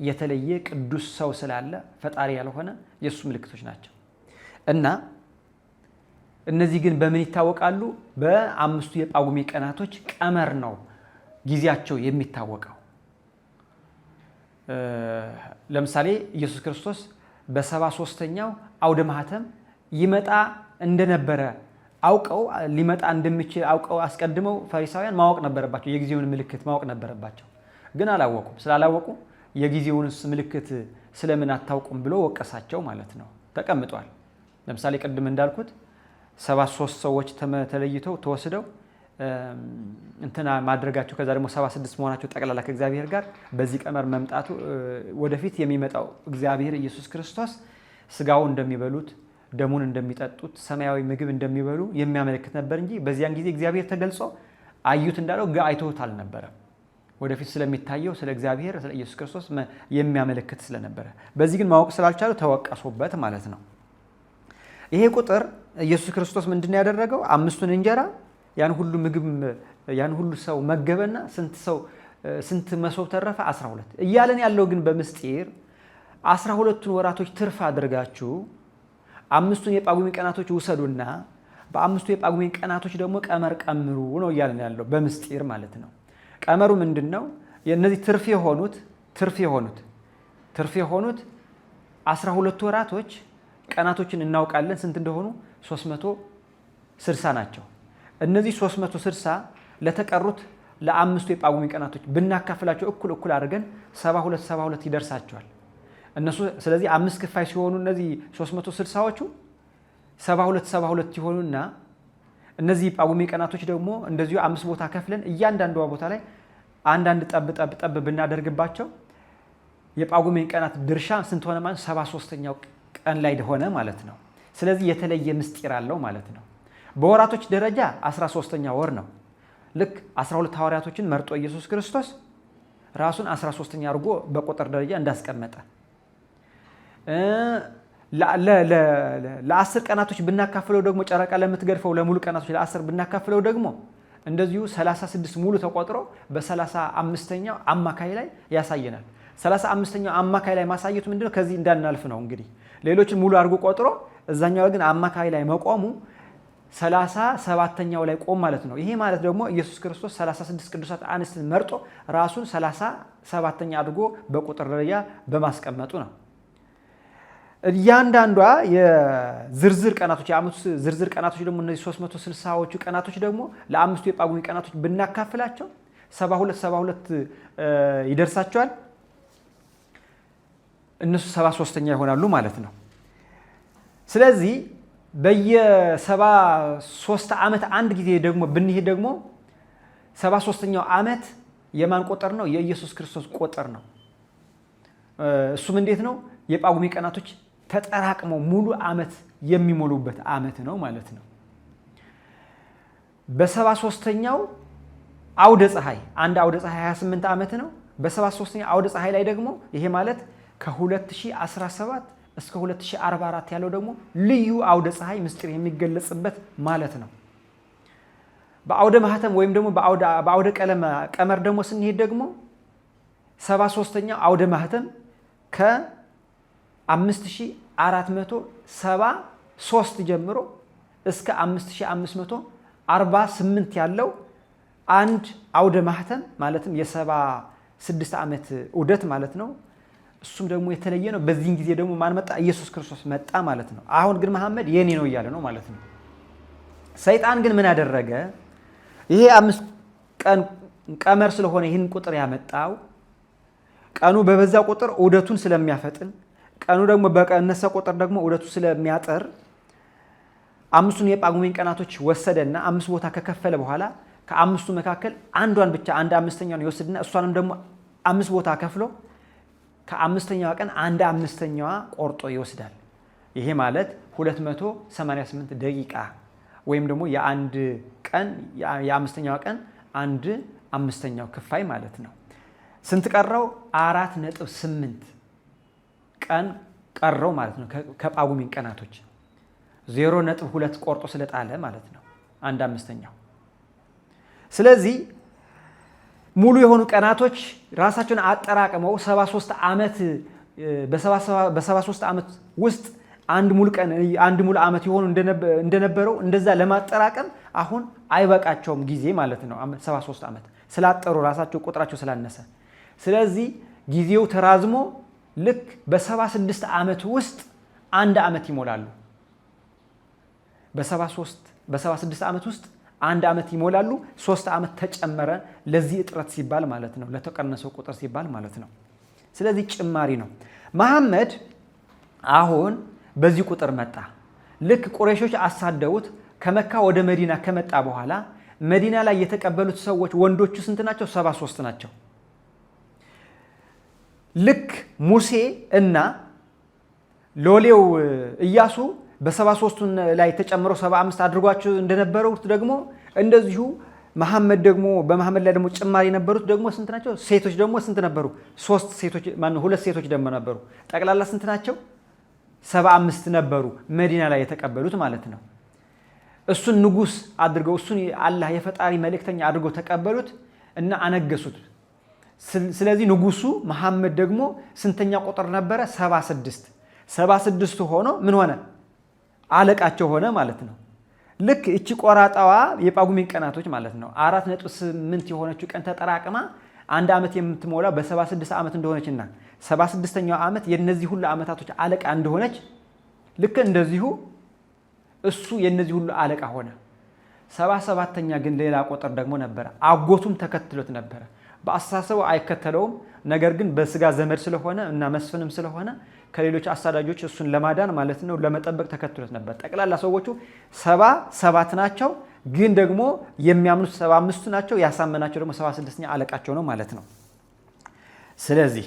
የተለየ ቅዱስ ሰው ስላለ ፈጣሪ ያልሆነ የእሱ ምልክቶች ናቸው። እና እነዚህ ግን በምን ይታወቃሉ? በአምስቱ የጳጉሜ ቀናቶች ቀመር ነው ጊዜያቸው የሚታወቀው። ለምሳሌ ኢየሱስ ክርስቶስ በ73ኛው አውደ ማህተም ይመጣ እንደነበረ አውቀው፣ ሊመጣ እንደሚችል አውቀው አስቀድመው ፈሪሳውያን ማወቅ ነበረባቸው። የጊዜውን ምልክት ማወቅ ነበረባቸው፣ ግን አላወቁም። ስላላወቁ የጊዜውንስ ምልክት ስለምን አታውቁም ብሎ ወቀሳቸው ማለት ነው። ተቀምጧል። ለምሳሌ ቅድም እንዳልኩት 73 ሰዎች ተለይተው ተወስደው እንትና ማድረጋቸው፣ ከዛ ደግሞ 76 መሆናቸው፣ ጠቅላላ ከእግዚአብሔር ጋር በዚህ ቀመር መምጣቱ፣ ወደፊት የሚመጣው እግዚአብሔር ኢየሱስ ክርስቶስ ስጋው እንደሚበሉት ደሙን እንደሚጠጡት ሰማያዊ ምግብ እንደሚበሉ የሚያመለክት ነበር እንጂ በዚያን ጊዜ እግዚአብሔር ተገልጾ አዩት እንዳለው አይተውት አልነበረም። ወደፊት ስለሚታየው ስለ እግዚአብሔር ስለ ኢየሱስ ክርስቶስ የሚያመለክት ስለነበረ፣ በዚህ ግን ማወቅ ስላልቻሉ ተወቀሱበት ማለት ነው። ይሄ ቁጥር ኢየሱስ ክርስቶስ ምንድን ነው ያደረገው? አምስቱን እንጀራ ያን ሁሉ ምግብ ያን ሁሉ ሰው መገበና ስንት ሰው ስንት መሶብ ተረፈ? 12 እያለን ያለው ግን በምስጢር 12ቱን ወራቶች ትርፍ አድርጋችሁ አምስቱን የጳጉሜ ቀናቶች ውሰዱና በአምስቱ የጳጉሜ ቀናቶች ደግሞ ቀመር ቀምሩ ነው እያለን ያለው በምስጢር ማለት ነው። ቀመሩ ምንድን ነው? የእነዚህ ትርፍ የሆኑት 12ቱ ወራቶች ቀናቶችን እናውቃለን ስንት እንደሆኑ፣ 360 ናቸው። እነዚህ 360 ለተቀሩት ለአምስቱ የጳጉሜ ቀናቶች ብናካፍላቸው እኩል እኩል አድርገን 72 72 ይደርሳቸዋል። እነሱ ስለዚህ አምስት ክፋይ ሲሆኑ እነዚህ 360ዎቹ 72 72 ይሆኑና እነዚህ ጳጉሜ ቀናቶች ደግሞ እንደዚሁ አምስት ቦታ ከፍለን እያንዳንዷ ቦታ ላይ አንዳንድ ጠብ ጠብ ጠብ ብናደርግባቸው የጳጉሜን ቀናት ድርሻ ስንት ሆነ ማለት? 73ኛው ቀን ላይ ሆነ ማለት ነው። ስለዚህ የተለየ ምስጢር አለው ማለት ነው። በወራቶች ደረጃ 13ኛ ወር ነው። ልክ 12 ሐዋርያቶችን መርጦ ኢየሱስ ክርስቶስ ራሱን 13ኛ አድርጎ በቁጥር ደረጃ እንዳስቀመጠ፣ ለ10 ቀናቶች ብናካፍለው ደግሞ፣ ጨረቃ ለምትገድፈው ለሙሉ ቀናቶች ለ10 ብናካፍለው ደግሞ እንደዚሁ 36 ሙሉ ተቆጥሮ በ35ኛው አማካይ ላይ ያሳየናል። 35ኛው አማካይ ላይ ማሳየቱ ምንድነው? ከዚህ እንዳናልፍ ነው። እንግዲህ ሌሎችን ሙሉ አድርጎ ቆጥሮ እዛኛው ግን አማካይ ላይ መቆሙ 37ኛው ላይ ቆም ማለት ነው። ይሄ ማለት ደግሞ ኢየሱስ ክርስቶስ 36 ቅዱሳት አንስትን መርጦ ራሱን 37ኛ አድርጎ በቁጥር ደረጃ በማስቀመጡ ነው። እያንዳንዷ የዝርዝር ቀናቶች፣ የዓመቱ ዝርዝር ቀናቶች ደግሞ፣ እነዚህ 360ዎቹ ቀናቶች ደግሞ ለአምስቱ የጳጉሜ ቀናቶች ብናካፍላቸው 72 72 ይደርሳቸዋል። እነሱ 73ኛ ይሆናሉ ማለት ነው። ስለዚህ በየ73 ዓመት አንድ ጊዜ ደግሞ ብንሄድ ደግሞ 73ኛው ዓመት የማን ቁጥር ነው? የኢየሱስ ክርስቶስ ቁጥር ነው። እሱም እንዴት ነው? የጳጉሜ ቀናቶች ተጠራቅመው ሙሉ ዓመት የሚሞሉበት ዓመት ነው ማለት ነው። በ73ኛው አውደ ፀሐይ፣ አንድ አውደ ፀሐይ 28 ዓመት ነው። በ73ኛው አውደ ፀሐይ ላይ ደግሞ፣ ይሄ ማለት ከ2017 እስከ 2044 ያለው ደግሞ ልዩ አውደ ፀሐይ ምስጢር የሚገለጽበት ማለት ነው። በአውደ ማህተም ወይም ደግሞ በአውደ ቀመር ደግሞ ስንሄድ ደግሞ 73ኛው አውደ ማህተም ከ5473 ጀምሮ እስከ 5548 ያለው አንድ አውደ ማህተም፣ ማለትም የ76 ዓመት ዑደት ማለት ነው። እሱም ደግሞ የተለየ ነው። በዚህን ጊዜ ደግሞ ማን መጣ? ኢየሱስ ክርስቶስ መጣ ማለት ነው። አሁን ግን መሐመድ የኔ ነው እያለ ነው ማለት ነው። ሰይጣን ግን ምን አደረገ? ይሄ 5 ቀን ቀመር ስለሆነ ይህን ቁጥር ያመጣው፣ ቀኑ በበዛ ቁጥር ዑደቱን ስለሚያፈጥን፣ ቀኑ ደግሞ በቀነሰ ቁጥር ደግሞ ዑደቱ ስለሚያጠር፣ አምስቱን የጳጉሜን ቀናቶች ወሰደና አምስት ቦታ ከከፈለ በኋላ ከአምስቱ መካከል አንዷን ብቻ አንድ አምስተኛውን ይወስድና እሷንም ደግሞ አምስት ቦታ ከፍሎ ከአምስተኛዋ ቀን አንድ አምስተኛዋ ቆርጦ ይወስዳል። ይሄ ማለት 288 ደቂቃ ወይም ደግሞ የአንድ ቀን የአምስተኛዋ ቀን አንድ አምስተኛው ክፋይ ማለት ነው። ስንት ቀረው? 4.8 ቀን ቀረው ማለት ነው። ከጳጉሜን ቀናቶች 0.2 ቆርጦ ስለጣለ ማለት ነው። አንድ አምስተኛው። ስለዚህ ሙሉ የሆኑ ቀናቶች ራሳቸውን አጠራቅመው 73 ዓመት በ73 ዓመት ውስጥ አንድ ሙሉ ቀን አንድ ሙሉ ዓመት የሆኑ እንደነበረው እንደዛ ለማጠራቀም አሁን አይበቃቸውም ጊዜ ማለት ነው። 73 ዓመት ስላጠሩ ራሳቸው ቁጥራቸው ስላነሰ፣ ስለዚህ ጊዜው ተራዝሞ ልክ በ76 ዓመት ውስጥ አንድ ዓመት ይሞላሉ። በ73 በ76 ዓመት ውስጥ አንድ ዓመት ይሞላሉ። 3 ዓመት ተጨመረ ለዚህ እጥረት ሲባል ማለት ነው፣ ለተቀነሰው ቁጥር ሲባል ማለት ነው። ስለዚህ ጭማሪ ነው። መሐመድ አሁን በዚህ ቁጥር መጣ። ልክ ቁረይሾች አሳደውት ከመካ ወደ መዲና ከመጣ በኋላ መዲና ላይ የተቀበሉት ሰዎች ወንዶቹ ስንት ናቸው? 73 ናቸው። ልክ ሙሴ እና ሎሌው ኢያሱ በ73ቱ ላይ ተጨምሮ 75 አድርጓቸው እንደነበረው ደግሞ እንደዚሁ መሐመድ ደግሞ በመሐመድ ላይ ደግሞ ጭማሪ የነበሩት ደግሞ ስንት ናቸው? ሴቶች ደግሞ ስንት ነበሩ? ሶስት ሴቶች ማነው? ሁለት ሴቶች ደግሞ ነበሩ። ጠቅላላ ስንት ናቸው? 75 ነበሩ መዲና ላይ የተቀበሉት ማለት ነው። እሱን ንጉስ አድርገው እሱን አላህ የፈጣሪ መልእክተኛ አድርገው ተቀበሉት እና አነገሱት። ስለዚህ ንጉሱ መሐመድ ደግሞ ስንተኛ ቁጥር ነበረ? 76 76 ሆኖ ምን ሆነ? አለቃቸው ሆነ ማለት ነው። ልክ እቺ ቆራጣዋ የጳጉሜን ቀናቶች ማለት ነው 4.8 የሆነችው ቀን ተጠራቅማ አንድ ዓመት የምትሞላው በ76 ዓመት እንደሆነችና 76ኛው ዓመት የነዚህ ሁሉ ዓመታቶች አለቃ እንደሆነች ልክ እንደዚሁ እሱ የነዚህ ሁሉ አለቃ ሆነ። 77ኛ ግን ሌላ ቁጥር ደግሞ ነበረ። አጎቱም ተከትሎት ነበረ። በአስተሳሰቡ አይከተለውም። ነገር ግን በስጋ ዘመድ ስለሆነ እና መስፍንም ስለሆነ ከሌሎች አሳዳጆች እሱን ለማዳን ማለት ነው ለመጠበቅ ተከትሎት ነበር። ጠቅላላ ሰዎቹ 77 ናቸው። ግን ደግሞ የሚያምኑት 75ቱ ናቸው። ያሳመናቸው ደግሞ 76ኛ አለቃቸው ነው ማለት ነው። ስለዚህ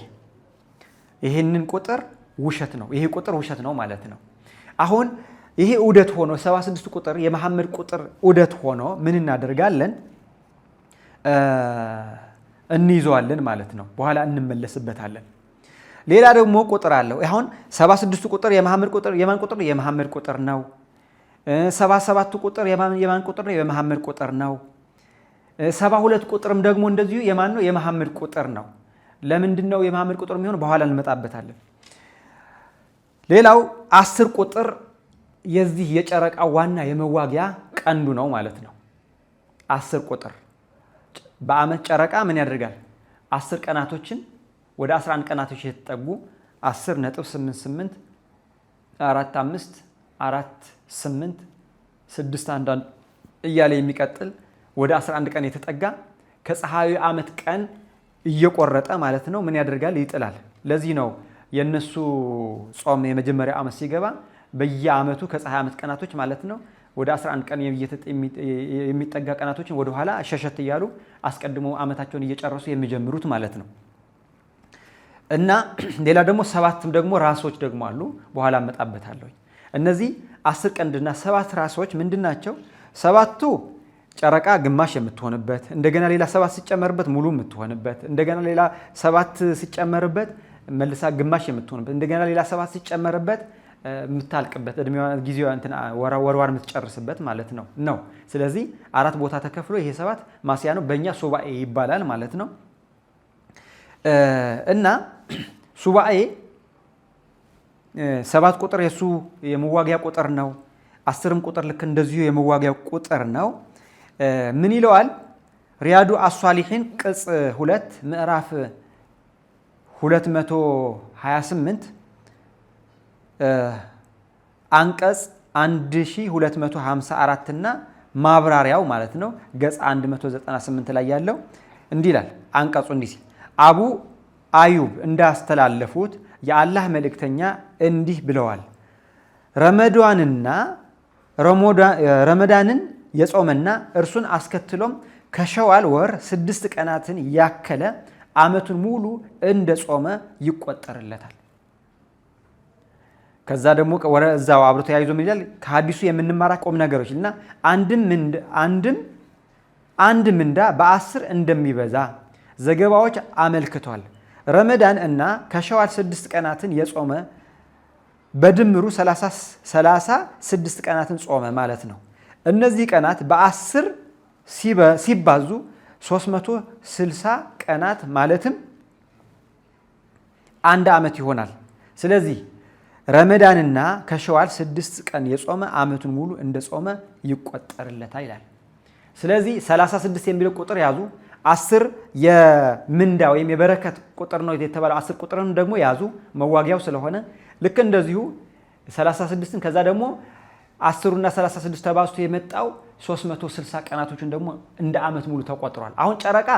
ይህንን ቁጥር ውሸት ነው፣ ይሄ ቁጥር ውሸት ነው ማለት ነው። አሁን ይሄ ዑደት ሆኖ 76 ቁጥር የመሐመድ ቁጥር ዑደት ሆኖ ምን እናደርጋለን? እንይዘዋለን ማለት ነው። በኋላ እንመለስበታለን። ሌላ ደግሞ ቁጥር አለው። አሁን 76ቱ ቁጥር የመሐመድ ቁጥር የማን ቁጥር ነው? የመሐመድ ቁጥር ነው። 77ቱ ቁጥር የማን ቁጥር ነው? የመሐመድ ቁጥር ነው። 72 ቁጥርም ደግሞ እንደዚሁ የማን ነው? የመሐመድ ቁጥር ነው። ለምንድን ነው የመሐመድ ቁጥር የሚሆን? በኋላ እንመጣበታለን። ሌላው 10 ቁጥር የዚህ የጨረቃ ዋና የመዋጊያ ቀንዱ ነው ማለት ነው። 10 ቁጥር በዓመት ጨረቃ ምን ያደርጋል? 10 ቀናቶችን ወደ 11 ቀናቶች የተጠጉ 10.88 45 48 6 1 እያለ የሚቀጥል ወደ 11 ቀን የተጠጋ ከፀሐዩ ዓመት ቀን እየቆረጠ ማለት ነው ምን ያደርጋል? ይጥላል። ለዚህ ነው የነሱ ጾም የመጀመሪያ ዓመት ሲገባ በየዓመቱ ከፀሐይ ዓመት ቀናቶች ማለት ነው ወደ 11 ቀን የሚጠጋ ቀናቶችን ወደኋላ ሸሸት እያሉ አስቀድሞ ዓመታቸውን እየጨረሱ የሚጀምሩት ማለት ነው። እና ሌላ ደግሞ ሰባትም ደግሞ ራሶች ደግሞ አሉ። በኋላ እመጣበታለሁ። እነዚህ 10 ቀንድና 7 ራሶች ምንድን ናቸው? ሰባቱ ጨረቃ ግማሽ የምትሆንበት፣ እንደገና ሌላ 7 ሲጨመርበት ሙሉ የምትሆንበት፣ እንደገና ሌላ 7 ሲጨመርበት መልሳ ግማሽ የምትሆንበት፣ እንደገና ሌላ 7 ሲጨመርበት የምታልቅበት እድሜዋ ጊዜዋ እንትን ወርዋር የምትጨርስበት ማለት ነው። ስለዚህ 4 ቦታ ተከፍሎ ይሄ 7 ማስያ ነው። በእኛ ሱባኤ ይባላል ማለት ነው። እና ሱባኤ 7 ቁጥር የሱ የመዋጊያ ቁጥር ነው። 10ም ቁጥር ልክ እንደዚሁ የመዋጊያ ቁጥር ነው። ምን ይለዋል? ሪያዱ አሷሊሒን ቅጽ 2 ምዕራፍ 228 አንቀጽ 1254 እና ማብራሪያው ማለት ነው ገጽ 198 ላይ ያለው እንዲህ ይላል። አንቀጹ እንዲህ ሲል አቡ አዩብ እንዳስተላለፉት የአላህ መልእክተኛ እንዲህ ብለዋል። ረመዳንን የጾመና እርሱን አስከትሎም ከሸዋል ወር 6 ቀናትን ያከለ ዓመቱን ሙሉ እንደ ጾመ ይቆጠርለታል። ከዛ ደግሞ እዛው አብሮ ተያይዞ ምን ይላል? ከሐዲሱ የምንማራ ቁም ነገሮች እና አንድ ምንዳ በ10 እንደሚበዛ ዘገባዎች አመልክቷል። ረመዳን እና ከሸዋል 6 ቀናትን የጾመ በድምሩ 36 ቀናትን ጾመ ማለት ነው። እነዚህ ቀናት በ10 ሲባዙ 360 ቀናት ማለትም አንድ ዓመት ይሆናል። ስለዚህ ረመዳንና ከሸዋል 6 ቀን የጾመ ዓመቱን ሙሉ እንደ ጾመ ይቆጠርለታል ይላል። ስለዚህ 36 የሚለው ቁጥር ያዙ። 10 የምንዳ ወይም የበረከት ቁጥር ነው የተባለው 10 ቁጥርን ደግሞ ያዙ፣ መዋጊያው ስለሆነ ልክ እንደዚሁ 36ን ከዛ ደግሞ 10ና 36 ተባዝቶ የመጣው 360 ቀናቶችን ደግሞ እንደ ዓመት ሙሉ ተቆጥሯል። አሁን ጨረቃ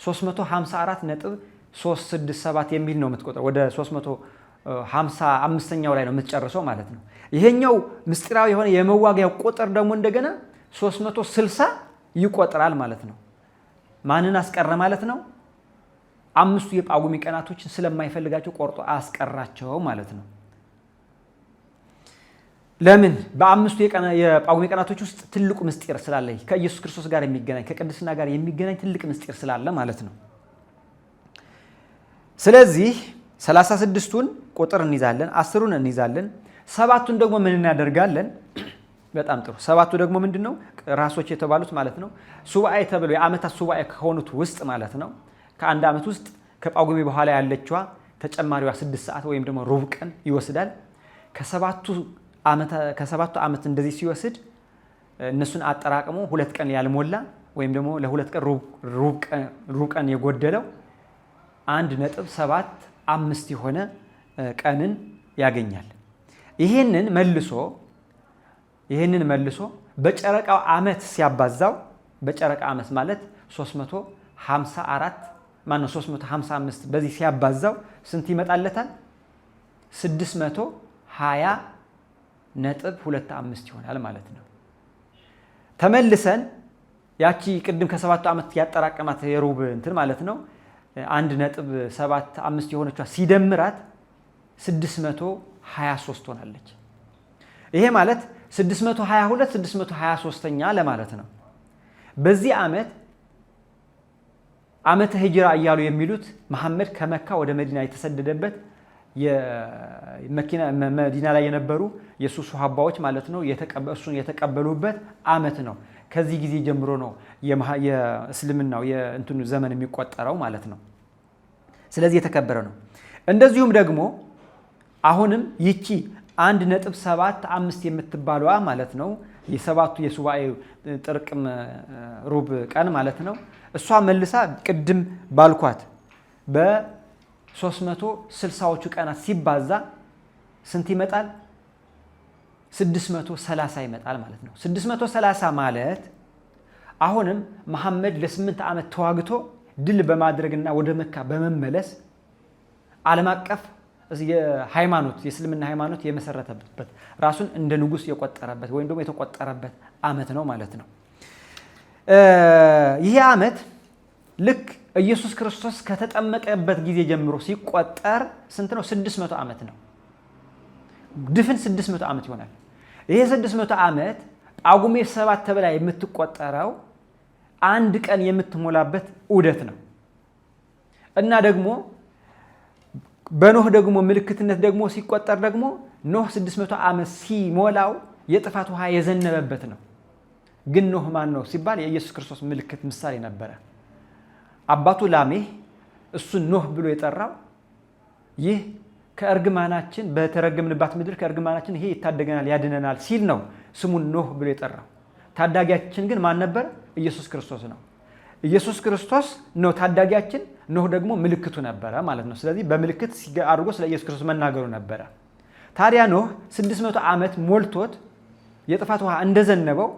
354.367 የሚል ነው የምትቆጥረው፣ ወደ 355ኛው ላይ ነው የምትጨርሰው ማለት ነው። ይሄኛው ምስጢራዊ የሆነ የመዋጊያው ቁጥር ደግሞ እንደገና 360 ይቆጥራል ማለት ነው። ማንን አስቀረ ማለት ነው? አምስቱ የጳጉሜ ቀናቶችን ስለማይፈልጋቸው ቆርጦ አስቀራቸው ማለት ነው። ለምን? በአምስቱ የጳጉሜ ቀናቶች ውስጥ ትልቁ ምስጢር ስላለ፣ ከኢየሱስ ክርስቶስ ጋር የሚገናኝ፣ ከቅድስና ጋር የሚገናኝ ትልቅ ምስጢር ስላለ ማለት ነው። ስለዚህ 36ቱን ቁጥር እንይዛለን፣ 10ሩን እንይዛለን፣ 7ቱን ደግሞ ምን እናደርጋለን? በጣም ጥሩ። 7ቱ ደግሞ ምንድን ነው? ራሶች የተባሉት ማለት ነው። ሱባኤ ተብለው የዓመታት ሱባኤ ከሆኑት ውስጥ ማለት ነው። ከአንድ ዓመት ውስጥ ከጳጉሜ በኋላ ያለችዋ ተጨማሪዋ 6 ሰዓት ወይም ደግሞ ሩብ ቀን ይወስዳል። ከሰባቱ ዓመት እንደዚህ ሲወስድ እነሱን አጠራቅሞ 2 ቀን ያልሞላ ወይም ደግሞ ለ2 ቀን ሩብ ቀን የጎደለው 1.75 የሆነ ቀንን ያገኛል። ይሄንን መልሶ በጨረቃው ዓመት ሲያባዛው፣ በጨረቃ ዓመት ማለት 354 ማነው 355 በዚህ ሲያባዛው ስንት ይመጣለታል? 620.25 ይሆናል ማለት ነው። ተመልሰን ያቺ ቅድም ከሰባቱ ዓመት ያጠራቀማት የሩብ እንትን ማለት ነው 1.75 የሆነቿ ሲደምራት 623 ሆናለች። ይሄ ማለት 622 623ኛ ለማለት ነው። በዚህ ዓመት ዓመተ ሂጅራ እያሉ የሚሉት መሐመድ ከመካ ወደ መዲና የተሰደደበት፣ መዲና ላይ የነበሩ የሱ ሱሐባዎች ማለት ነው እሱን የተቀበሉበት ዓመት ነው። ከዚህ ጊዜ ጀምሮ ነው የእስልምናው የእንትኑ ዘመን የሚቆጠረው ማለት ነው። ስለዚህ የተከበረ ነው። እንደዚሁም ደግሞ አሁንም ይቺ 1.75 የምትባለዋ ማለት ነው የሰባቱ የሱባኤ ጥርቅም ሩብ ቀን ማለት ነው። እሷ መልሳ ቅድም ባልኳት በ360ዎቹ ቀናት ሲባዛ ስንት ይመጣል? 630 ይመጣል ማለት ነው። 630 ማለት አሁንም መሐመድ ለ8 ዓመት ተዋግቶ ድል በማድረግና ወደ መካ በመመለስ ዓለም አቀፍ የሃይማኖት የእስልምና ሃይማኖት የመሰረተበት፣ ራሱን እንደ ንጉስ የቆጠረበት ወይም ደግሞ የተቆጠረበት ዓመት ነው ማለት ነው። ይሄ ዓመት ልክ ኢየሱስ ክርስቶስ ከተጠመቀበት ጊዜ ጀምሮ ሲቆጠር ስንት ነው? 600 ዓመት ነው። ድፍን 600 ዓመት ይሆናል። ይሄ 600 ዓመት ጳጉሜ 7 ተብላ የምትቆጠረው አንድ ቀን የምትሞላበት ዑደት ነው። እና ደግሞ በኖህ ደግሞ ምልክትነት ደግሞ ሲቆጠር ደግሞ ኖህ 600 ዓመት ሲሞላው የጥፋት ውሃ የዘነበበት ነው። ግን ኖህ ማን ነው ሲባል የኢየሱስ ክርስቶስ ምልክት ምሳሌ ነበረ። አባቱ ላሜህ እሱን ኖህ ብሎ የጠራው ይህ ከእርግማናችን በተረገምንባት ምድር ከእርግማናችን ይሄ ይታደገናል ያድነናል ሲል ነው ስሙን ኖህ ብሎ የጠራው። ታዳጊያችን ግን ማን ነበር? ኢየሱስ ክርስቶስ ነው። ኢየሱስ ክርስቶስ ነው ታዳጊያችን። ኖህ ደግሞ ምልክቱ ነበረ ማለት ነው። ስለዚህ በምልክት አድርጎ ስለ ኢየሱስ ክርስቶስ መናገሩ ነበረ። ታዲያ ኖህ 600 ዓመት ሞልቶት የጥፋት ውሃ እንደዘነበው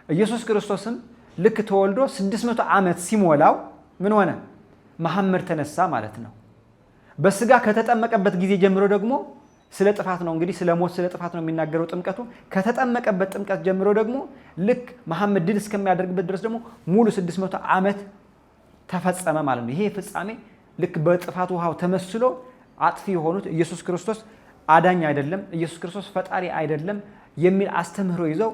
ኢየሱስ ክርስቶስም ልክ ተወልዶ 600 ዓመት ሲሞላው ምን ሆነ? መሐመድ ተነሳ ማለት ነው። በስጋ ከተጠመቀበት ጊዜ ጀምሮ ደግሞ ስለ ጥፋት ነው እንግዲህ ስለ ሞት ስለ ጥፋት ነው የሚናገረው ጥምቀቱ። ከተጠመቀበት ጥምቀት ጀምሮ ደግሞ ልክ መሐመድ ድል እስከሚያደርግበት ድረስ ደግሞ ሙሉ 600 ዓመት ተፈጸመ ማለት ነው። ይሄ ፍጻሜ ልክ በጥፋት ውሃው ተመስሎ አጥፊ የሆኑት ኢየሱስ ክርስቶስ አዳኝ አይደለም፣ ኢየሱስ ክርስቶስ ፈጣሪ አይደለም የሚል አስተምህሮ ይዘው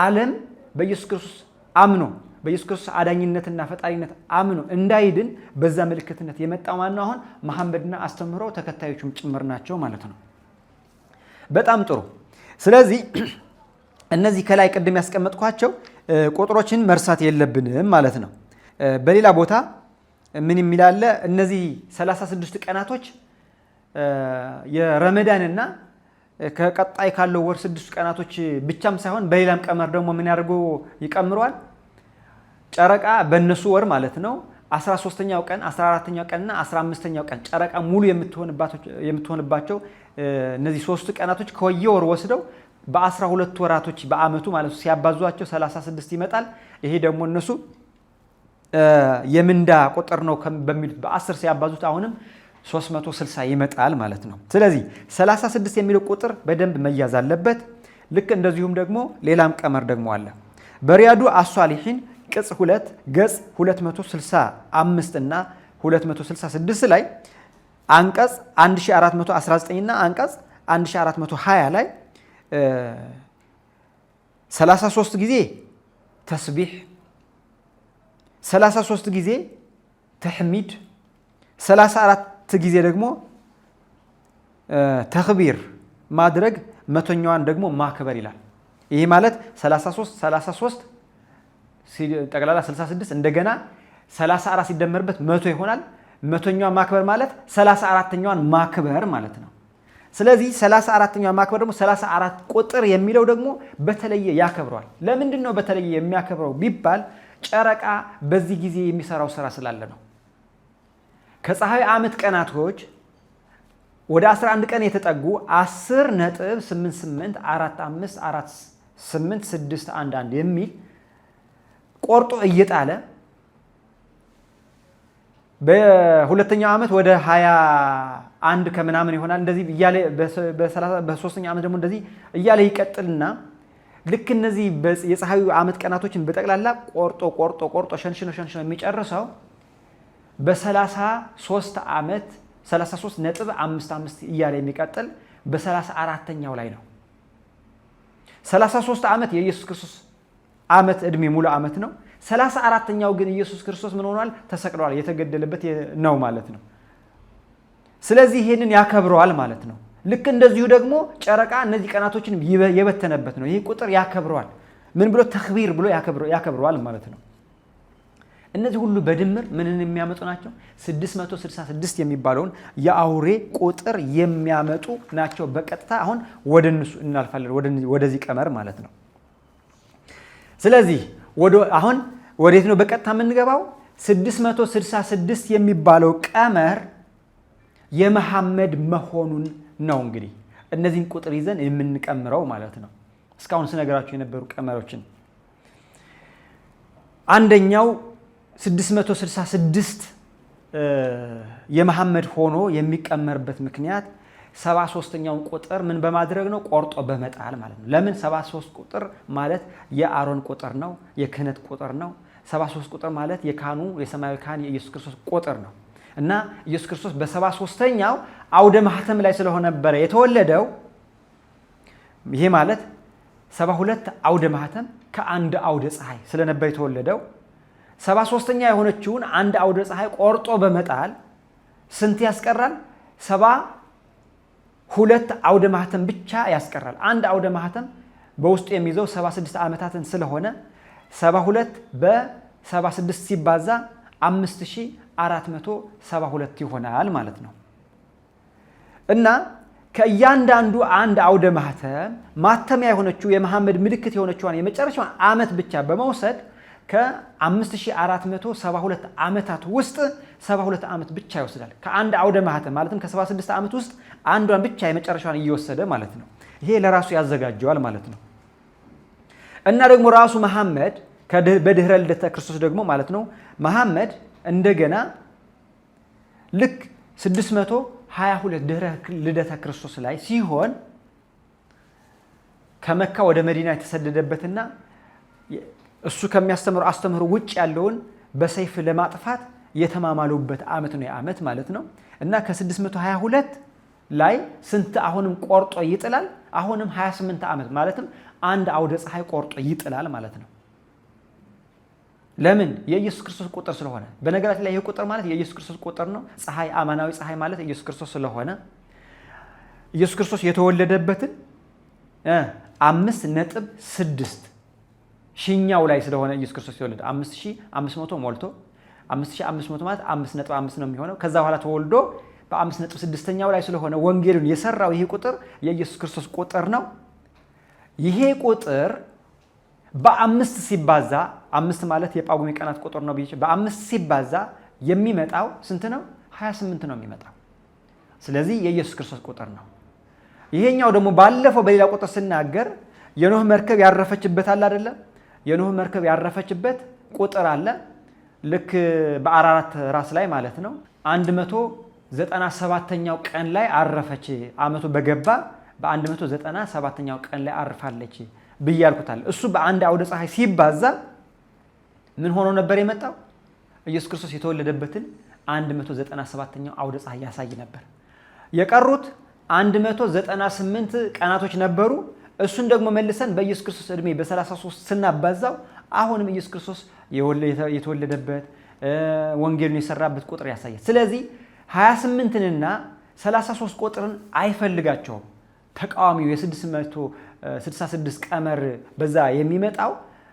ዓለም በኢየሱስ ክርስቶስ አምኖ በኢየሱስ ክርስቶስ አዳኝነትና ፈጣሪነት አምኖ እንዳይድን በዛ ምልክትነት የመጣው ማነው? አሁን መሐመድና አስተምህሮ ተከታዮቹም ጭምር ናቸው ማለት ነው። በጣም ጥሩ። ስለዚህ እነዚህ ከላይ ቅድም ያስቀመጥኳቸው ቁጥሮችን መርሳት የለብንም ማለት ነው። በሌላ ቦታ ምን የሚላለ እነዚህ 36 ቀናቶች የረመዳንና ከቀጣይ ካለው ወር 6 ቀናቶች ብቻም ሳይሆን በሌላም ቀመር ደግሞ ምን ያደርጉ ይቀምረዋል። ጨረቃ በእነሱ ወር ማለት ነው 13ኛው ቀን፣ 14ኛው ቀንና 15ኛው ቀን ጨረቃ ሙሉ የምትሆንባቸው እነዚህ ሶስቱ ቀናቶች ከየወር ወስደው በ12 ወራቶች በአመቱ ማለት ነው ሲያባዟቸው 36 ይመጣል። ይሄ ደግሞ እነሱ የምንዳ ቁጥር ነው በሚሉት በ10 ሲያባዙት አሁንም 360 ይመጣል ማለት ነው። ስለዚህ 36 የሚለው ቁጥር በደንብ መያዝ አለበት። ልክ እንደዚሁም ደግሞ ሌላም ቀመር ደግሞ አለ። በሪያዱ አሷሊሒን ቅጽ 2 ገጽ 265 እና 266 ላይ አንቀጽ 1419 እና አንቀጽ 1420 ላይ 33 ጊዜ ተስቢሕ፣ 33 ጊዜ ተሕሚድ፣ 34 ጊዜ ደግሞ ተክቢር ማድረግ፣ መቶኛዋን ደግሞ ማክበር ይላል። ይሄ ማለት 33 33 ጠቅላላ 66 እንደገና 34 ሲደመርበት 100 ይሆናል። መቶኛዋን ማክበር ማለት 34ኛዋን ማክበር ማለት ነው። ስለዚህ 34ኛዋን ማክበር ደግሞ 34 ቁጥር የሚለው ደግሞ በተለየ ያከብረዋል። ለምንድን ነው በተለየ የሚያከብረው ቢባል ጨረቃ በዚህ ጊዜ የሚሰራው ስራ ስላለ ነው። ከፀሐይ ዓመት ቀናቶች ወደ 11 ቀን የተጠጉ 10.884548 የሚል ቆርጦ እየጣለ በሁለተኛው ዓመት ወደ 21 ከምናምን ይሆናል። እንደዚህ እያለ በሶስተኛው ዓመት ደግሞ እንደዚህ እያለ ይቀጥልና ልክ እነዚህ የፀሐዩ ዓመት ቀናቶችን በጠቅላላ ቆርጦ ቆርጦ ቆርጦ ሸንሽኖ ሸንሽኖ የሚጨርሰው በ33 ዓመት 33.55 እያለ የሚቀጥል በ34ኛው ላይ ነው። 33 ዓመት የኢየሱስ ክርስቶስ ዓመት ዕድሜ ሙሉ ዓመት ነው። 34ኛው ግን ኢየሱስ ክርስቶስ ምን ሆኗል? ተሰቅሏል። የተገደለበት ነው ማለት ነው። ስለዚህ ይሄንን ያከብረዋል ማለት ነው። ልክ እንደዚሁ ደግሞ ጨረቃ እነዚህ ቀናቶችን የበተነበት ነው። ይህ ቁጥር ያከብረዋል። ምን ብሎ ተክቢር ብሎ ያከብረዋል ማለት ነው። እነዚህ ሁሉ በድምር ምንን የሚያመጡ ናቸው? 666 የሚባለውን የአውሬ ቁጥር የሚያመጡ ናቸው። በቀጥታ አሁን ወደ እነሱ እናልፋለን፣ ወደዚህ ቀመር ማለት ነው። ስለዚህ አሁን ወዴት ነው በቀጥታ የምንገባው? 666 የሚባለው ቀመር የመሐመድ መሆኑን ነው። እንግዲህ እነዚህን ቁጥር ይዘን የምንቀምረው ማለት ነው። እስካሁን ስነግራችሁ የነበሩ ቀመሮችን አንደኛው 666 የመሐመድ ሆኖ የሚቀመርበት ምክንያት 73ኛውን ቁጥር ምን በማድረግ ነው? ቆርጦ በመጣል ማለት ነው። ለምን 73 ቁጥር ማለት የአሮን ቁጥር ነው፣ የክህነት ቁጥር ነው። 73 ቁጥር ማለት የካህኑ የሰማያዊ ካህን የኢየሱስ ክርስቶስ ቁጥር ነው እና ኢየሱስ ክርስቶስ በ73ኛው አውደ ማህተም ላይ ስለሆነ ነበረ የተወለደው። ይሄ ማለት 72 አውደ ማህተም ከአንድ አውደ ፀሐይ ስለነበር የተወለደው 73ኛ የሆነችውን አንድ አውደ ፀሐይ ቆርጦ በመጣል ስንት ያስቀራል? 72 አውደ ማህተም ብቻ ያስቀራል። አንድ አውደ ማህተም በውስጡ የሚይዘው 76 ዓመታትን ስለሆነ 72 በ76 ሲባዛ 5472 ይሆናል ማለት ነው። እና ከእያንዳንዱ አንድ አውደ ማህተም ማተሚያ የሆነችው የመሐመድ ምልክት የሆነችዋን የመጨረሻዋን ዓመት ብቻ በመውሰድ ከ5472 ዓመታት ውስጥ 72 ዓመት ብቻ ይወስዳል። ከአንድ አውደ ማህተም ማለትም ከ76 ዓመት ውስጥ አንዷን ብቻ የመጨረሻዋን እየወሰደ ማለት ነው። ይሄ ለራሱ ያዘጋጀዋል ማለት ነው። እና ደግሞ ራሱ መሐመድ በድህረ ልደተ ክርስቶስ ደግሞ ማለት ነው መሐመድ እንደገና ልክ 622 ድህረ ልደተ ክርስቶስ ላይ ሲሆን ከመካ ወደ መዲና የተሰደደበትና እሱ ከሚያስተምረው አስተምህሮ ውጭ ያለውን በሰይፍ ለማጥፋት የተማማሉበት ዓመት ነው የዓመት ማለት ነው። እና ከ622 ላይ ስንት አሁንም ቆርጦ ይጥላል? አሁንም 28 ዓመት ማለትም አንድ አውደ ፀሐይ ቆርጦ ይጥላል ማለት ነው። ለምን? የኢየሱስ ክርስቶስ ቁጥር ስለሆነ። በነገራችን ላይ ይህ ቁጥር ማለት የኢየሱስ ክርስቶስ ቁጥር ነው። ፀሐይ አማናዊ ፀሐይ ማለት ኢየሱስ ክርስቶስ ስለሆነ ኢየሱስ ክርስቶስ የተወለደበትን 5.6 ሺኛው ላይ ስለሆነ ኢየሱስ ክርስቶስ የተወለደ 5500 ሞልቶ 5500 ማለት 5.5 ነው የሚሆነው። ከዛ በኋላ ተወልዶ በ5.6ኛው ላይ ስለሆነ ወንጌሉን የሰራው ይሄ ቁጥር የኢየሱስ ክርስቶስ ቁጥር ነው። ይሄ ቁጥር በአምስት ሲባዛ፣ አምስት ማለት የጳጉሜ ቀናት ቁጥር ነው ብዬ፣ በአምስት ሲባዛ የሚመጣው ስንት ነው? 28 ነው የሚመጣው። ስለዚህ የኢየሱስ ክርስቶስ ቁጥር ነው። ይሄኛው ደግሞ ባለፈው በሌላ ቁጥር ስናገር የኖህ መርከብ ያረፈችበት አለ አይደለም? የኖህ መርከብ ያረፈችበት ቁጥር አለ። ልክ በአራራት ራስ ላይ ማለት ነው። 197ኛው ቀን ላይ አረፈች። ዓመቱ በገባ በ197ኛው ቀን ላይ አርፋለች ብዬ ያልኩታል። እሱ በአንድ አውደ ፀሐይ ሲባዛ ምን ሆኖ ነበር የመጣው? ኢየሱስ ክርስቶስ የተወለደበትን 197ኛው አውደ ፀሐይ ያሳይ ነበር። የቀሩት 198 ቀናቶች ነበሩ። እሱን ደግሞ መልሰን በኢየሱስ ክርስቶስ ዕድሜ በ33 ስናባዛው አሁንም ኢየሱስ ክርስቶስ የተወለደበት ወንጌሉን የሰራበት ቁጥር ያሳያል። ስለዚህ 28ንና 33 ቁጥርን አይፈልጋቸውም። ተቃዋሚው የ666 ቀመር በዛ የሚመጣው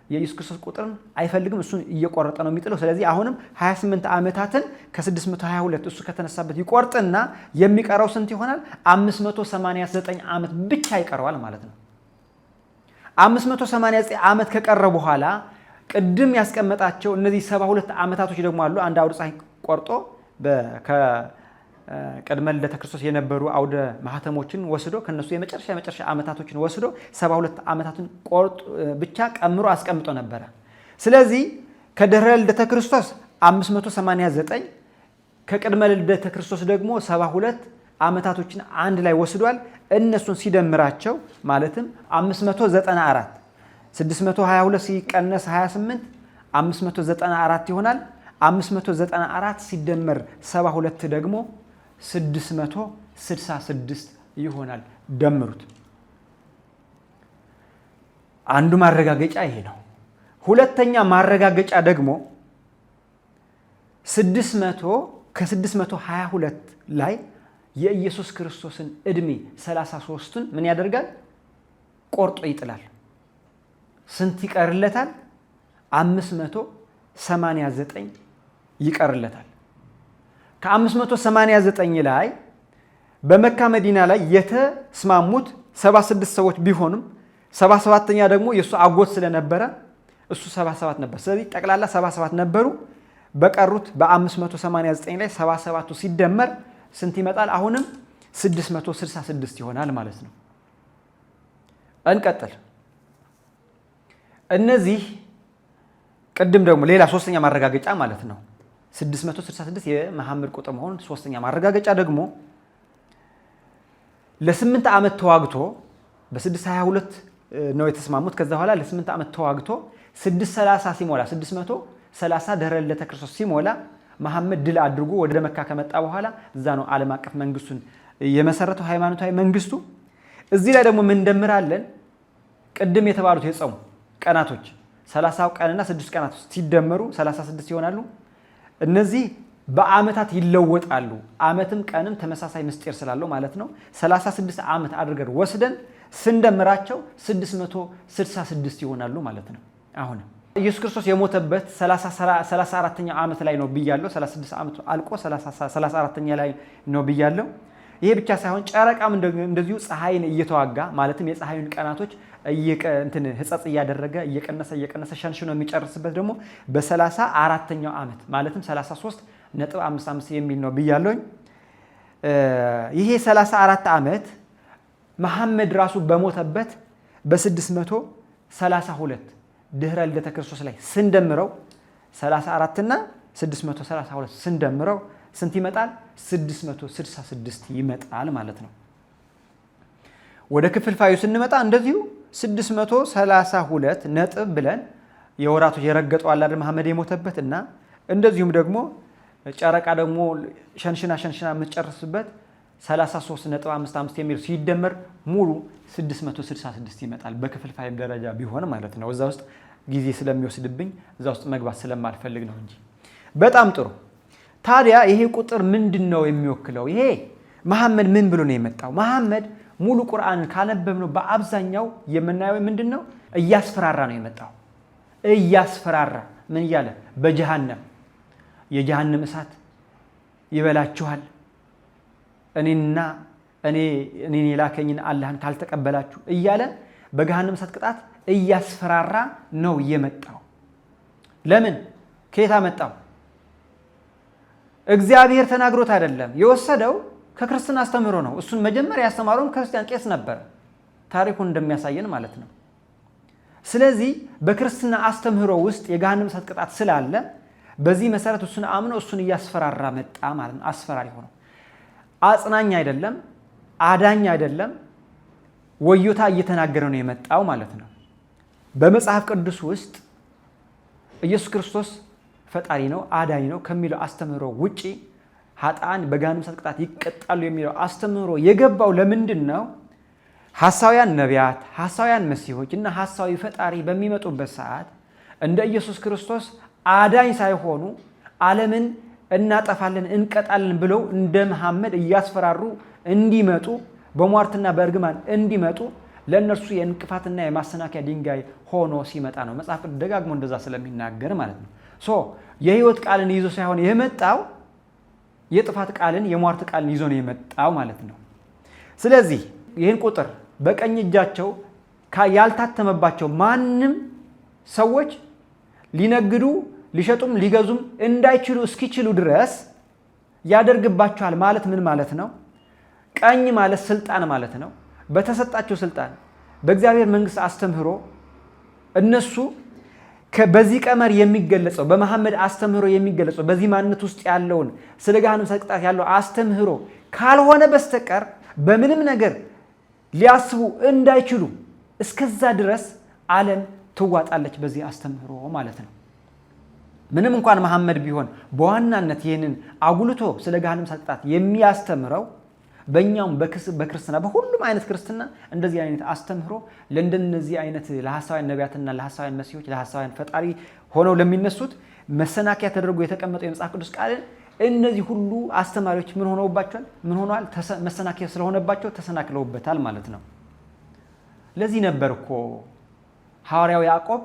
የኢየሱስ ክርስቶስ ቁጥርን አይፈልግም። እሱን እየቆረጠ ነው የሚጥለው። ስለዚህ አሁንም 28 ዓመታትን ከ622 እሱ ከተነሳበት ይቆርጥና የሚቀረው ስንት ይሆናል? 589 ዓመት ብቻ ይቀረዋል ማለት ነው። 589 ዓመት ከቀረ በኋላ ቅድም ያስቀመጣቸው እነዚህ 72 ዓመታቶች ደግሞ አሉ። አንድ አውደ ፀሐይ ቆርጦ ከቅድመ ልደተ ክርስቶስ የነበሩ አውደ ማህተሞችን ወስዶ ከነሱ የመጨረሻ የመጨረሻ ዓመታቶችን ወስዶ 72 ዓመታትን ቆርጦ ብቻ ቀምሮ አስቀምጦ ነበረ። ስለዚህ ከድኅረ ልደተ ክርስቶስ 589፣ ከቅድመ ልደተ ክርስቶስ ደግሞ 72 ዓመታቶችን አንድ ላይ ወስዷል። እነሱን ሲደምራቸው ማለትም 594፣ 622 ሲቀነስ 28 594 ይሆናል። 594 ሲደመር 72 ደግሞ 666 ይሆናል። ደምሩት። አንዱ ማረጋገጫ ይሄ ነው። ሁለተኛ ማረጋገጫ ደግሞ 600 ከ622 ላይ የኢየሱስ ክርስቶስን ዕድሜ 33ቱን ምን ያደርጋል? ቆርጦ ይጥላል። ስንት ይቀርለታል? 589 ይቀርለታል። ከ589 ላይ በመካ መዲና ላይ የተስማሙት 76 ሰዎች ቢሆኑም 77ኛ ደግሞ የእሱ አጎት ስለነበረ እሱ 77 ነበር። ስለዚህ ጠቅላላ 77 ነበሩ። በቀሩት በ589 ላይ 77ቱ ሲደመር ስንት ይመጣል? አሁንም 666 ይሆናል ማለት ነው። እንቀጥል። እነዚህ ቅድም ደግሞ ሌላ ሶስተኛ ማረጋገጫ ማለት ነው 666 የመሐመድ ቁጥር መሆኑን ሶስተኛ ማረጋገጫ ደግሞ ለ8 ዓመት ተዋግቶ በ622 ነው የተስማሙት። ከዛ በኋላ ለ8 ዓመት ተዋግቶ 630 ሲሞላ፣ 630 ድኅረ ልደተ ክርስቶስ ሲሞላ መሐመድ ድል አድርጎ ወደ መካ ከመጣ በኋላ እዛ ነው ዓለም አቀፍ መንግስቱን የመሰረተው፣ ሃይማኖታዊ መንግስቱ። እዚህ ላይ ደግሞ ምን እንደምራለን? ቅድም የተባሉት የጾሙ ቀናቶች 30 ቀንና 6 ቀናት ሲደመሩ 36 ይሆናሉ። እነዚህ በአመታት ይለወጣሉ። አመትም ቀንም ተመሳሳይ ምስጢር ስላለው ማለት ነው። 36 ዓመት አድርገን ወስደን ስንደምራቸው 666 ይሆናሉ ማለት ነው። አሁንም ኢየሱስ ክርስቶስ የሞተበት 34ኛው ዓመት ላይ ነው ብያለሁ። 36 ዓመት አልቆ 34ኛ ላይ ነው ብያለሁ። ይሄ ብቻ ሳይሆን ጨረቃም እንደዚሁ ፀሐይን እየተዋጋ ማለትም የፀሐዩን ቀናቶች እንትን ህጸጽ እያደረገ እየቀነሰ እየቀነሰ ሸንሽኖ የሚጨርስበት ደግሞ በ34ኛው ዓመት ማለትም 33.55 የሚል ነው ብያለሁኝ። ይሄ 34 ዓመት መሐመድ ራሱ በሞተበት በ632 ድህረ ልደተ ክርስቶስ ላይ ስንደምረው፣ 34 እና 632 ስንደምረው ስንት ይመጣል? 666 ይመጣል ማለት ነው። ወደ ክፍልፋዩ ስንመጣ እንደዚሁ 632 ነጥብ ብለን የወራቶች የረገጠው አለ አይደል መሐመድ የሞተበት እና እንደዚሁም ደግሞ ጨረቃ ደግሞ ሸንሽና ሸንሽና የምትጨርስበት 33.55 የሚል ሲደመር ሙሉ 666 ይመጣል። በክፍልፋይም ደረጃ ቢሆን ማለት ነው። እዛ ውስጥ ጊዜ ስለሚወስድብኝ እዛ ውስጥ መግባት ስለማልፈልግ ነው እንጂ። በጣም ጥሩ። ታዲያ ይሄ ቁጥር ምንድን ነው የሚወክለው? ይሄ መሐመድ ምን ብሎ ነው የመጣው? መሐመድ ሙሉ ቁርአንን ካነበብነው በአብዛኛው የምናየው ምንድን ነው? እያስፈራራ ነው የመጣው። እያስፈራራ ምን እያለ በጀሃነም የጀሃነም እሳት ይበላችኋል፣ እኔና እኔን የላከኝን አላህን ካልተቀበላችሁ እያለ በገሃነም እሳት ቅጣት እያስፈራራ ነው የመጣው። ለምን? ከየት አመጣው? እግዚአብሔር ተናግሮት አይደለም። የወሰደው ከክርስትና አስተምህሮ ነው። እሱን መጀመሪያ ያስተማረውን ክርስቲያን ቄስ ነበር፣ ታሪኩን እንደሚያሳየን ማለት ነው። ስለዚህ በክርስትና አስተምህሮ ውስጥ የገሃነም እሳት ቅጣት ስላለ በዚህ መሰረት እሱን አምኖ እሱን እያስፈራራ መጣ ማለት ነው። አስፈራሪ ሆኖ አጽናኝ አይደለም፣ አዳኝ አይደለም፣ ወዮታ እየተናገረ ነው የመጣው ማለት ነው። በመጽሐፍ ቅዱስ ውስጥ ኢየሱስ ክርስቶስ ፈጣሪ ነው፣ አዳኝ ነው ከሚለው አስተምህሮ ውጪ ኃጥአን በገሃነም እሳት ቅጣት ይቀጣሉ የሚለው አስተምህሮ የገባው ለምንድን ነው? ሐሳውያን ነቢያት፣ ሐሳውያን መሲሆች እና ሐሳዊ ፈጣሪ በሚመጡበት ሰዓት እንደ ኢየሱስ ክርስቶስ አዳኝ ሳይሆኑ ዓለምን እናጠፋለን እንቀጣለን ብለው እንደ መሐመድ እያስፈራሩ እንዲመጡ በሟርትና በእርግማን እንዲመጡ ለእነርሱ የእንቅፋትና የማሰናከያ ድንጋይ ሆኖ ሲመጣ ነው። መጽሐፍ ቅዱስ ደጋግሞ እንደዛ ስለሚናገር ማለት ነው። So የህይወት ቃልን ይዞ ሳይሆን የመጣው የጥፋት ቃልን የሟርት ቃልን ይዞ ነው የመጣው ማለት ነው። ስለዚህ ይህን ቁጥር በቀኝ እጃቸው ያልታተመባቸው ማንም ሰዎች ሊነግዱ ሊሸጡም ሊገዙም እንዳይችሉ እስኪችሉ ድረስ ያደርግባቸዋል ማለት ምን ማለት ነው? ቀኝ ማለት ስልጣን ማለት ነው። በተሰጣቸው ስልጣን በእግዚአብሔር መንግስት አስተምህሮ እነሱ በዚህ ቀመር የሚገለጸው በመሐመድ አስተምህሮ የሚገለጸው በዚህ ማንነት ውስጥ ያለውን ስለ ገሃነም እሳት ቅጣት ያለው አስተምህሮ ካልሆነ በስተቀር በምንም ነገር ሊያስቡ እንዳይችሉ እስከዛ ድረስ ዓለም ትዋጣለች በዚህ አስተምህሮ ማለት ነው። ምንም እንኳን መሐመድ ቢሆን በዋናነት ይህንን አጉልቶ ስለ ገሃነም እሳት ቅጣት የሚያስተምረው በእኛውም በክርስትና በሁሉም አይነት ክርስትና እንደዚህ አይነት አስተምህሮ ለእንደነዚህ አይነት ለሐሳውያን ነቢያትና ለሐሳውያን መሲሆች ለሐሳውያን ፈጣሪ ሆነው ለሚነሱት መሰናከያ ተደርጎ የተቀመጠው የመጽሐፍ ቅዱስ ቃልን እነዚህ ሁሉ አስተማሪዎች ምን ሆነውባቸዋል? ምን ሆነዋል? መሰናከያ ስለሆነባቸው ተሰናክለውበታል ማለት ነው። ለዚህ ነበር እኮ ሐዋርያው ያዕቆብ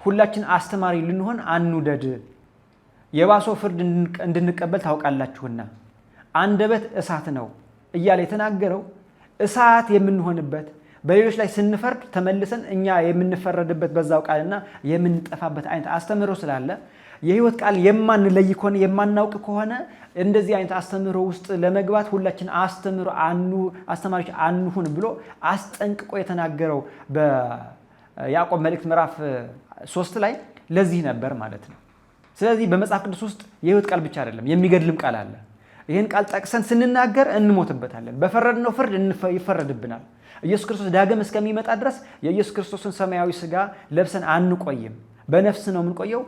ሁላችን አስተማሪ ልንሆን አንውደድ፣ የባሰ ፍርድ እንድንቀበል ታውቃላችሁና አንደበት እሳት ነው እያለ የተናገረው እሳት የምንሆንበት በሌሎች ላይ ስንፈርድ ተመልሰን እኛ የምንፈረድበት በዛው ቃልና የምንጠፋበት አይነት አስተምህሮ ስላለ የህይወት ቃል የማንለይ ከሆነ የማናውቅ ከሆነ እንደዚህ አይነት አስተምህሮ ውስጥ ለመግባት ሁላችን አስተማሪዎች አንሁን ብሎ አስጠንቅቆ የተናገረው በያዕቆብ መልእክት ምዕራፍ 3 ላይ ለዚህ ነበር ማለት ነው። ስለዚህ በመጽሐፍ ቅዱስ ውስጥ የህይወት ቃል ብቻ አይደለም፣ የሚገድልም ቃል አለ። ይህን ቃል ጠቅሰን ስንናገር እንሞትበታለን። በፈረድነው ፍርድ ይፈረድብናል። ኢየሱስ ክርስቶስ ዳግም እስከሚመጣ ድረስ የኢየሱስ ክርስቶስን ሰማያዊ ስጋ ለብሰን አንቆይም። በነፍስ ነው የምንቆየው።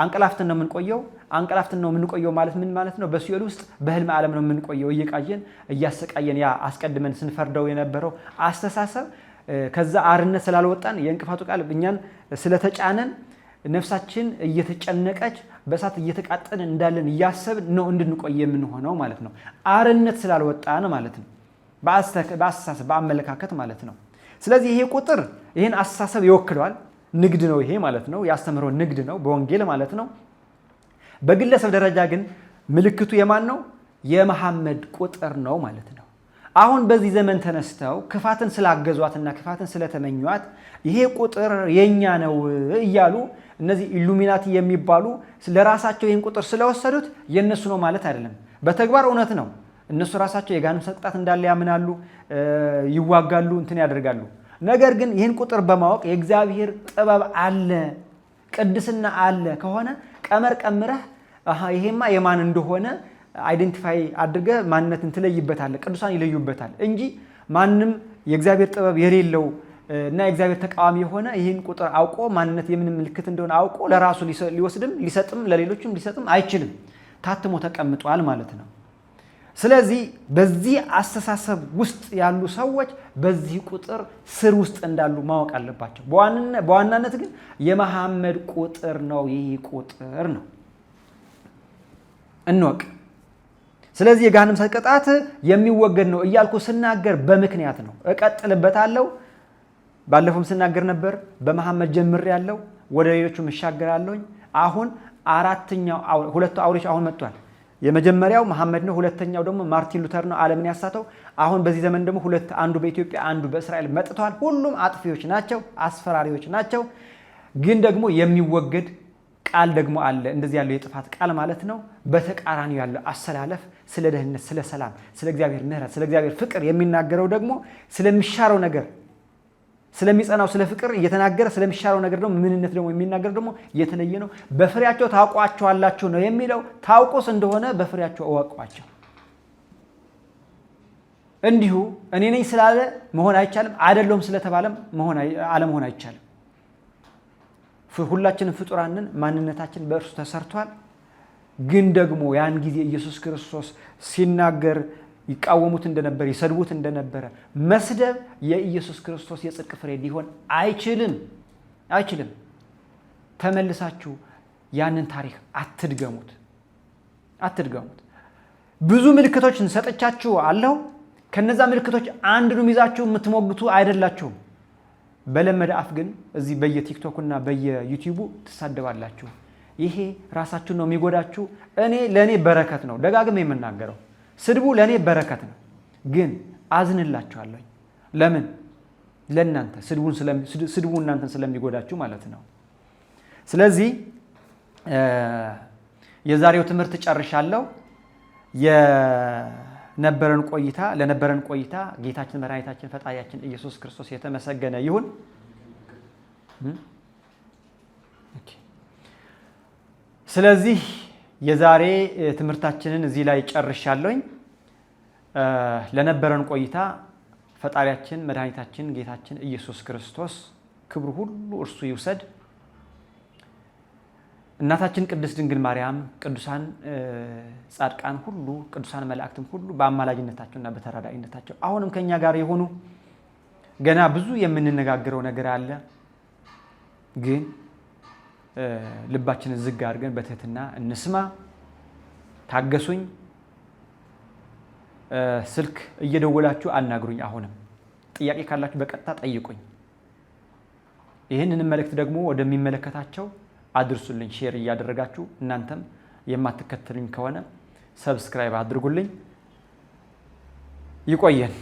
አንቀላፍተን ነው የምንቆየው። አንቀላፍተን ነው የምንቆየው ማለት ምን ማለት ነው? በሲኦል ውስጥ በህልም ዓለም ነው የምንቆየው። እየቃየን እያሰቃየን፣ ያ አስቀድመን ስንፈርደው የነበረው አስተሳሰብ ከዛ አርነት ስላልወጣን የእንቅፋቱ ቃል እኛን ስለተጫነን ነፍሳችን እየተጨነቀች በእሳት እየተቃጠልን እንዳለን እያሰብን ነው እንድንቆይ የምንሆነው ማለት ነው። አርነት ስላልወጣን ማለት ነው። በአስተሳሰብ በአመለካከት ማለት ነው። ስለዚህ ይሄ ቁጥር ይህን አስተሳሰብ ይወክለዋል። ንግድ ነው ይሄ ማለት ነው። የአስተምህሮ ንግድ ነው በወንጌል ማለት ነው። በግለሰብ ደረጃ ግን ምልክቱ የማን ነው? የመሐመድ ቁጥር ነው ማለት ነው። አሁን በዚህ ዘመን ተነስተው ክፋትን ስላገዟትና ክፋትን ስለተመኟት ይሄ ቁጥር የኛ ነው እያሉ እነዚህ ኢሉሚናቲ የሚባሉ ለራሳቸው ይህን ቁጥር ስለወሰዱት የእነሱ ነው ማለት አይደለም። በተግባር እውነት ነው። እነሱ ራሳቸው የገሃነም እሳት ቅጣት እንዳለ ያምናሉ፣ ይዋጋሉ፣ እንትን ያደርጋሉ። ነገር ግን ይህን ቁጥር በማወቅ የእግዚአብሔር ጥበብ አለ፣ ቅድስና አለ ከሆነ ቀመር ቀምረህ ይሄማ የማን እንደሆነ identify አድርገህ ማንነትን ትለይበታለህ። ቅዱሳን ይለዩበታል እንጂ ማንም የእግዚአብሔር ጥበብ የሌለው እና የእግዚአብሔር ተቃዋሚ የሆነ ይህን ቁጥር አውቆ ማንነት የምን ምልክት እንደሆነ አውቆ ለራሱ ሊወስድም ሊሰጥም ለሌሎችም ሊሰጥም አይችልም። ታትሞ ተቀምጧል ማለት ነው። ስለዚህ በዚህ አስተሳሰብ ውስጥ ያሉ ሰዎች በዚህ ቁጥር ስር ውስጥ እንዳሉ ማወቅ አለባቸው። በዋናነት ግን የመሐመድ ቁጥር ነው፣ ይህ ቁጥር ነው እንወቅ። ስለዚህ የገሃነም እሳት ቅጣት የሚወገድ ነው እያልኩ ስናገር በምክንያት ነው። እቀጥልበታለሁ። ባለፈውም ስናገር ነበር። በመሐመድ ጀምር ያለው ወደ ሌሎቹ እሻገራለሁኝ። አሁን አራተኛው ሁለቱ አውሬዎች አሁን መጥቷል። የመጀመሪያው መሐመድ ነው። ሁለተኛው ደግሞ ማርቲን ሉተር ነው ዓለምን ያሳተው። አሁን በዚህ ዘመን ደግሞ ሁለት፣ አንዱ በኢትዮጵያ አንዱ በእስራኤል መጥተዋል። ሁሉም አጥፊዎች ናቸው፣ አስፈራሪዎች ናቸው። ግን ደግሞ የሚወገድ ቃል ደግሞ አለ። እንደዚህ ያለው የጥፋት ቃል ማለት ነው። በተቃራኒው ያለው አሰላለፍ ስለ ደህንነት፣ ስለ ሰላም፣ ስለ እግዚአብሔር ምሕረት፣ ስለ እግዚአብሔር ፍቅር የሚናገረው ደግሞ ስለሚሻረው ነገር ስለሚጸናው ስለ ፍቅር እየተናገረ ስለሚሻረው ነገር ደግሞ ምንነት ደግሞ የሚናገር ደግሞ የተለየ ነው። በፍሬያቸው ታውቋቸዋላችሁ ነው የሚለው። ታውቁስ እንደሆነ በፍሬያቸው እወቋቸው። እንዲሁ እኔ ነኝ ስላለ መሆን አይቻልም፣ አይደለሁም ስለተባለም አለመሆን አይቻልም። ሁላችንም ፍጡራንን ማንነታችን በእርሱ ተሰርቷል። ግን ደግሞ ያን ጊዜ ኢየሱስ ክርስቶስ ሲናገር ይቃወሙት እንደነበረ ይሰድቡት እንደነበረ መስደብ የኢየሱስ ክርስቶስ የጽድቅ ፍሬ ሊሆን አይችልም አይችልም። ተመልሳችሁ ያንን ታሪክ አትድገሙት አትድገሙት። ብዙ ምልክቶችን ሰጥቻችሁ አለሁ። ከነዛ ምልክቶች አንዱንም ይዛችሁ የምትሞግቱ አይደላችሁም። በለመደ አፍ ግን እዚህ በየቲክቶኩና በየዩቲዩቡ ትሳደባላችሁ። ይሄ ራሳችሁን ነው የሚጎዳችሁ። እኔ ለእኔ በረከት ነው ደጋግሜ የምናገረው ስድቡ ለእኔ በረከት ነው፣ ግን አዝንላችኋለሁ። ለምን? ለእናንተ ስድቡ እናንተን ስለሚጎዳችሁ ማለት ነው። ስለዚህ የዛሬው ትምህርት ጨርሻለሁ። የነበረን ቆይታ ለነበረን ቆይታ ጌታችን መድኃኒታችን ፈጣሪያችን ኢየሱስ ክርስቶስ የተመሰገነ ይሁን። ስለዚህ የዛሬ ትምህርታችንን እዚህ ላይ ጨርሻለሁኝ። ለነበረን ቆይታ ፈጣሪያችን መድኃኒታችን ጌታችን ኢየሱስ ክርስቶስ ክብሩ ሁሉ እርሱ ይውሰድ። እናታችን ቅድስት ድንግል ማርያም፣ ቅዱሳን ጻድቃን ሁሉ፣ ቅዱሳን መላእክትም ሁሉ በአማላጅነታቸውና በተራዳኢነታቸው አሁንም ከኛ ጋር የሆኑ ገና ብዙ የምንነጋገረው ነገር አለ። ግን ልባችንን ዝግ አድርገን በትህትና እንስማ። ታገሱኝ። ስልክ እየደወላችሁ አናግሩኝ። አሁንም ጥያቄ ካላችሁ በቀጥታ ጠይቁኝ። ይህንን መልእክት ደግሞ ወደሚመለከታቸው አድርሱልኝ፣ share እያደረጋችሁ እናንተም የማትከተሉኝ ከሆነ subscribe አድርጉልኝ። ይቆየን።